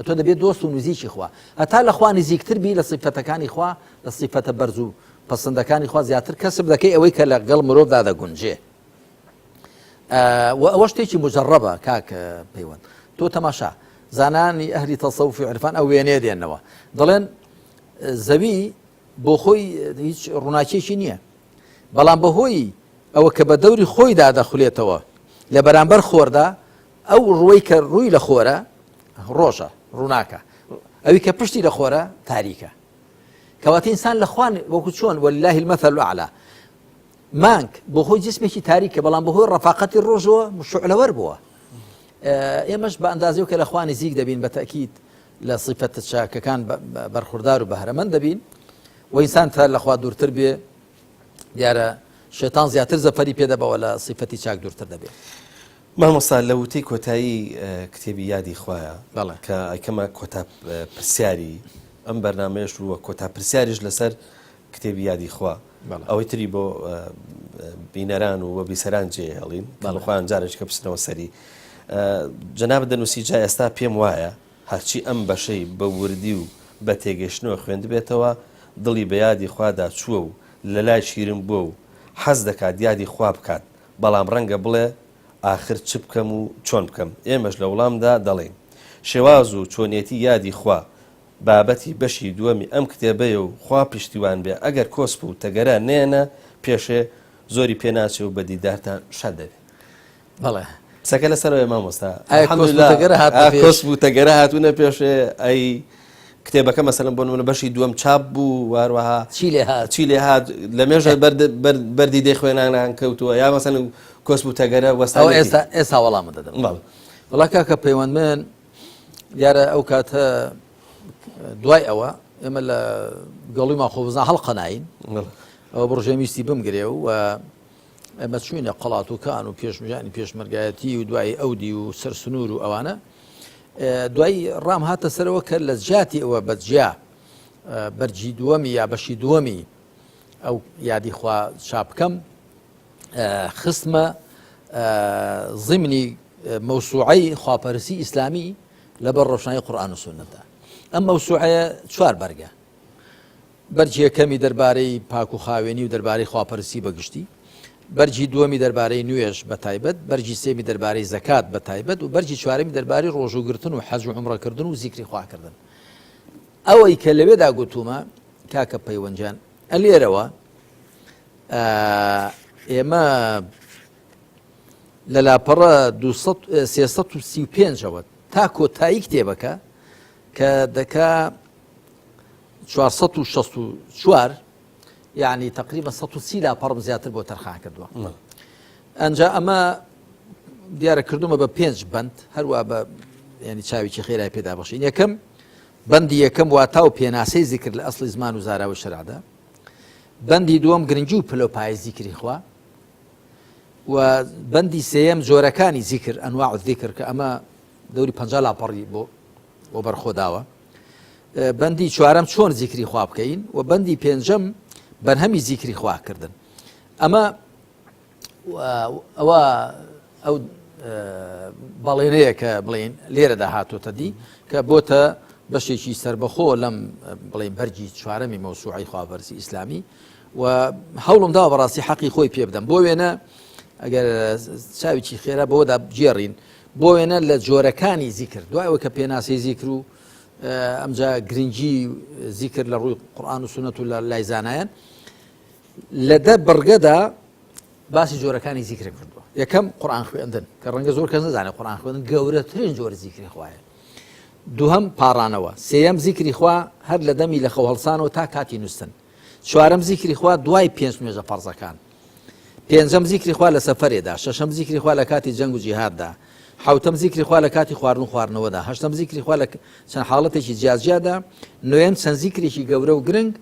تۆ دەبێت دۆست و نزیکی خوا هەتا لە خوا نزیکتر بی لە سیفەتەکانی خوا لە سیفەتە بەرز و پەسەندەکانی خوا زیاتر کەسب دەکەی ئەوەی کە لەگەڵ مرۆڤدا دەگونجێ و ئەوە شتێکی مجربە کاک پەیوەند تۆ تەماشا زانانی ئەهلی تەسەوفی عرفان ئەو وێنەیە دێنەوە دەڵێن زەوی بۆ خۆی هیچ ڕووناکیێکی نییە بەڵام بەهۆی ئەوە کە بە دەوری خۆیدا دەخولێتەوە لە بەرامبەر خۆردا ئەو ڕووی کە ڕووی لە خۆرە ڕۆژە ڕووناکە ئەوی کە پشتی لە خۆرە تاریکە کەواتە ئینسان لە خوان وەکو چۆن ولله المثل الاعلى مانگ بۆ خۆی جسمێکی تاریکە بەڵام بەهۆی ڕەفاقەتی ڕۆژەوە شعلەوەر بووە ئێمەش بە ئەندازەی کە لە خوا نزیک دەبین بە تەکیید لە سیفەتە چاکەکان بەرخوردار و بەهرەمەند دەبین و ئینسان تا لە خوا دوورتر بێ دیارە شێتان زیاتر زەفەری پێدەبەوە لە سیفەتی چاک دوورتر دەبێت. مامۆستا لە وتەی کۆتایی کتێبی یادی خوایە بەڵێ. کە ئەیکەمە کۆتا پرسیاری ئەم بەرنامەیەش و کۆتا پرسیاریش لەسەر کتێبی یادی خوا بەڵێ. ئەوەی تری بۆ بینەران و بۆ بیسەران جێ هێڵین کە بەڵێ. بەخۆیان جارێکە بچنەوە سەری جەنابت دەنووسی جا ئێستا پێم وایە هەرچی ئەم بەشەی بە وردی و بە تێگەیشتنەوە خوێندبێتەوە دڵی بە یادی خوادا چووە و لەلای شیرین بووە و حەز دەکات یادی خوا بکات بەڵام ڕەنگە بڵێ ئاخر چ بکەم و چۆن بکەم؟ ئێمەش لە وڵامدا دەڵێین. شێواز و چۆنیەتی یادی خوا بابەتی بەشی دووەمی ئەم کتێبەیە و خوا پشتیوان بێ ئەگەر کۆسپ و تەگەرە نەیەنە پێشێ زۆری پێ ناچێ و بە دیدارتان شاد دەبین. بەڵێ. قسەکە لەسەرەوەیە مامۆستا. ئایا کۆسپ و تەگەرە هاتنە پێش؟ کۆسپ و تەگەرە هاتوونە پێشێ ئەی کتێبەکە مەسەلەن بۆ نمونە بەشی دووەم چاپ بوو و هەروەها چی لێ هات؟ چی لێ هات لە مێژە بەردی دەی خوێنانان کەوتووە یا مەسەلەن کۆسپ و تەگەرە وەستاوە ئێستا ئێستا وەڵامت دەدەم. بەڵێ. وەڵا کاکە پەیوەند من دیارە ئەو کاتە دوای ئەوە ئێمە لە گەڵیمان خۆبزان هەڵقەناین ئەوە بڕژێم ویستی بمگرێ و ئێمە چوینە قەڵاتوکان و پێشمژانی پێشمەرگایەتی و دوای ئەودی و سەر سنوور و ئەوانە دوای ڕام هاتە سەرەوە کە لە جیاتی ئەوە بەجیا بەرجی دووەمی یا بەشی دووەمی ئەو یادی خوا چاپ بکەم خستمە ضمنی مەوسوعەی خواپەرسی ئیسلامی لەبەر ڕۆشنایی قورئان و سوننەتدا. ئەم مەوسوعەیە چوار بەرگە. بەرگی یەکەمی دەربارەی پاک و خاوێنی و دەربارەی خواپەرستی بە گشتی، بەرگی دووەمی دەربارەی نوێژ بە تایبەت، بەرگی سێمی دەربارەی زەکات بە تایبەت و بەرگی چوارەمی دەربارەی ڕۆژووگرتن و حەج و عومڕەکردن و زیکری خواکردن. ئەوەی کە لەوێدا گوتوومە کاکە پەیوەند گیان لێرەوە ئێمە لە لاپەڕە 335ەوە تا کۆتایی کتێبەکە کە دەکا 464 یعنی تقریبا 130 لاپەڕم زیاتر بۆ تەرخان کردووە ئەنجا ئەمە دیارە کردومە بە پێنج بند هەروە بە ینی چاوێکی خێرای پێدا بەخشین یەکەم بەندی یەکەم واتا و پێناسەی زیکر لە ئەسڵی زمان و زاراوەی شەرعدا بەندی دووەم گرنگی و پلەوپایەی زیکری خوا و بەندی سێیەم جۆرەکانی زیکر انواع الذکر کە ئەمە دەوری 50 لاپەڕی بۆ بۆ بەرخۆداوە بەندی چوارەم چۆن زیکری خوا بکەین و بەندی پێنجەم بەرهەمی زیکری خواکردن ئەمە ئەوە ئەو بەڵێنەیە کە بڵین لێرەدا هاتۆتە دی کە بۆتە بەشێکی سربەخۆ لەم بڵین بەرگی چوارەمی مەوسوعی خواپەرسی ئیسلامی و هەوڵم داوە بەڕاستی حەقی خۆی پێ بدەم بۆ وێنە ئەگەر چاوێکی خێرا بەوەدا بگێڕین بۆ وێنە لە جۆرەکانی زیکر دوای ئەوە کە پێناسەی زیکر و ئەمجا گرنگی زیکر لە ڕووی قورآن و سونەت و لە لای زانایان لە دە بڕگەدا باسی جۆرەکانی زیکرم کردووە یەکەم قورآن خوێندن کە ڕەنگە زۆر کەس نەزانێت قورآن خوێندن گەورەترین جۆر زیکری خوایە دووهەم پاڕانەوە سێیەم زیکری خوا هەر لە دەمی لە خەو هەڵسانەوە تا کاتی نووسن چوارەم زیکری خوا دوای پێنج نوێژە فەرزەکان پێنجەم زیکری خوا لە سەفەرێدا شەشەم زیکری خوا لە کاتی جەنگ و جیهاددا حوتەم زیکری خوا لە کاتی خواردن و خواردنەوەدا هەشتەم زیکری خوا لە چەند حاڵەتێکی جیاجیادا نوێم چەند زیکرێکی گەورە و گرنگ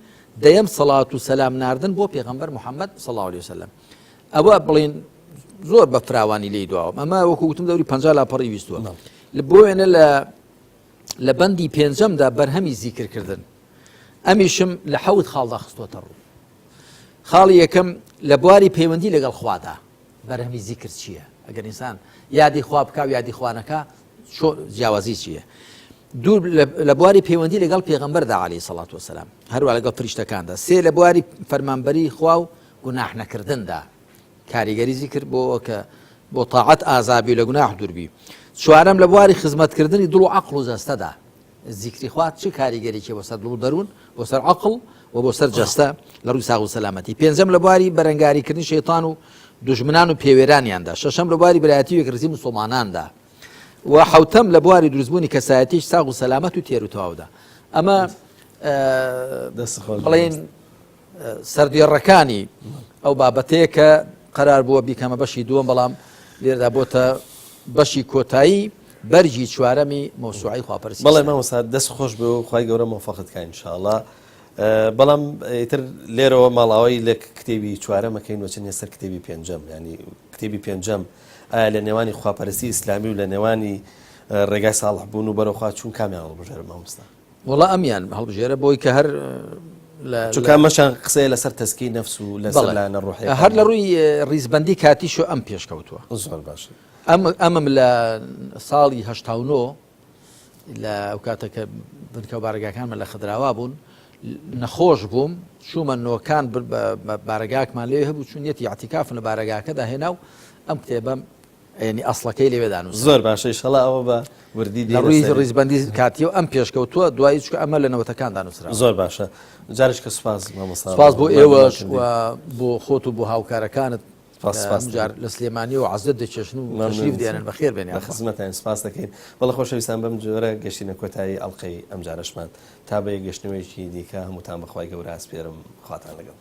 دەیەم سەڵات و سەلام ناردن بۆ پێغەمبەر محمد صلی اللە علیە وسلم ئەوە بڵین زۆر بە فراوانی لی دواوە ئەمە وەکو وتم دەوری پ لاپەڕی ویستووە لە بۆ وێنە لە لە بەندی پێنجەمدا بەرهەمی زیکرکردن ئەمیشم لە حەوت خاڵدا خستۆتە ڕوو خاڵی یەکەم لە بواری پەیوەندی لەگەڵ خوادا بەرهەمی زیکر چییە؟ ئەگەر ئینسان یادی خوا بکا و یادی خوا نەکا جیاوازی چییە؟ دوو لە بواری پەیوەندی لەگەڵ پێغەمبەردا عەلەیهی سەڵات وەسەلام هەروە لەگەڵ فریشتەکاندا سێ لە بواری فەرمانبەری خوا و گوناح نەکردندا کاریگەری زیکر بۆ کە بۆ تاعەت ئازابی و لە گوناح دووربی چوارەم لە بواری خزمەتکردنی دڵ و عەقڵ و جەستەدا زیکری خوا چ کاریگەریی بۆ سەر دڵ و دەروون، بۆ سەر عەقڵ و بۆ سەر جەستە لە ڕووی ساغ و سەلامەتی. پێنجەم لە بواری بەرەنگاریکردنی شەیتان و دوژمنان و پێوێرانیاندا. شەشەم لە بواری برایەتی و یەکڕیزی موسڵماناندا. و حەوتەم لە بواری دروستبوونی کەسایەتیی ساغ و سەلامەت و تێر و تەواودا. ئەمە بڵێین سەردێڕەکانی ئەو بابەتەیە کە قەرار بووە بیکەمە بەشی دووەم بەڵام لێرەدا بۆتە بەشی کۆتایی بەرگی چوارەمی مەوسوعەی خواپەرستی بەڵێ مامۆستا دەست خۆش بێ و خوای گەورە مۆفەقت کا ان شاء الله بەڵام ئیتر لێرەوە ماڵاوەی لە کتێبی چوارەمەکەین وەچنە سەر کتێبی پێنجەم ینی کتێبی پێنجەم ئایا لە نێوانی خواپەرستی ئیسلامی و لە نێوانی ڕێگای ساڵح بوون و بەرەوخوا چوون کامیان هەڵبژێرم مامۆستا وەڵا ئەمیان هەڵبژێرە بۆی کە هەر چونکە ئەمەشان قسەیە لەسەر تەزکیەی نەفس و لەسەر لایەنە ڕۆحیەکان هەر لە ڕووی ڕیزبەندی کاتیشۆ ئەم پێشکەوتووە زۆر باشە ئەم ئەمم لە ساڵی 89 لە ئەو کاتە کە بنکە و بارەگاکانمە لە خدراوا بوون نەخۆش بووم چوومە نۆکان بارەگاکمان لێ هەبوو چونیەتی اعتکافم لە بارەگاکەدا هێنا و ئەم کتێبەم. یعنی ئەسڵەکەی لەوێدا نووسراوە. زۆر باشە ئیشەڵا ئەوە بە وردی لە دێینە ڕووی سەری. ڕیزبەندی کاتیەوە ئەم پێشکەوتووە دوایی چونکە ئەمە لە نەوەتەکاندا نووسراوە. زۆر باشە جارێکە سوپاس مامۆستا سوپاس بۆ ماندوو ئێوەش نەکردی. و بۆ خۆت و بۆ هاوکارەکانت سپاس سپاس ئەم جار لە سلێمانیەوە عەزێت دەکێشن و تەشریف دێنن بەخێر بێن لە خزمەتین سپاس دەکەین بەڵێ خۆشەویستان بەم جۆرە گەشتینە کۆتایی ئەڵقەی ئەم جارەشمان تا بە یەکگەشتنەوەیەکی دیکە هەمووتان بەخوای گەورە ئەسپێرم خواتان لەگەڵ.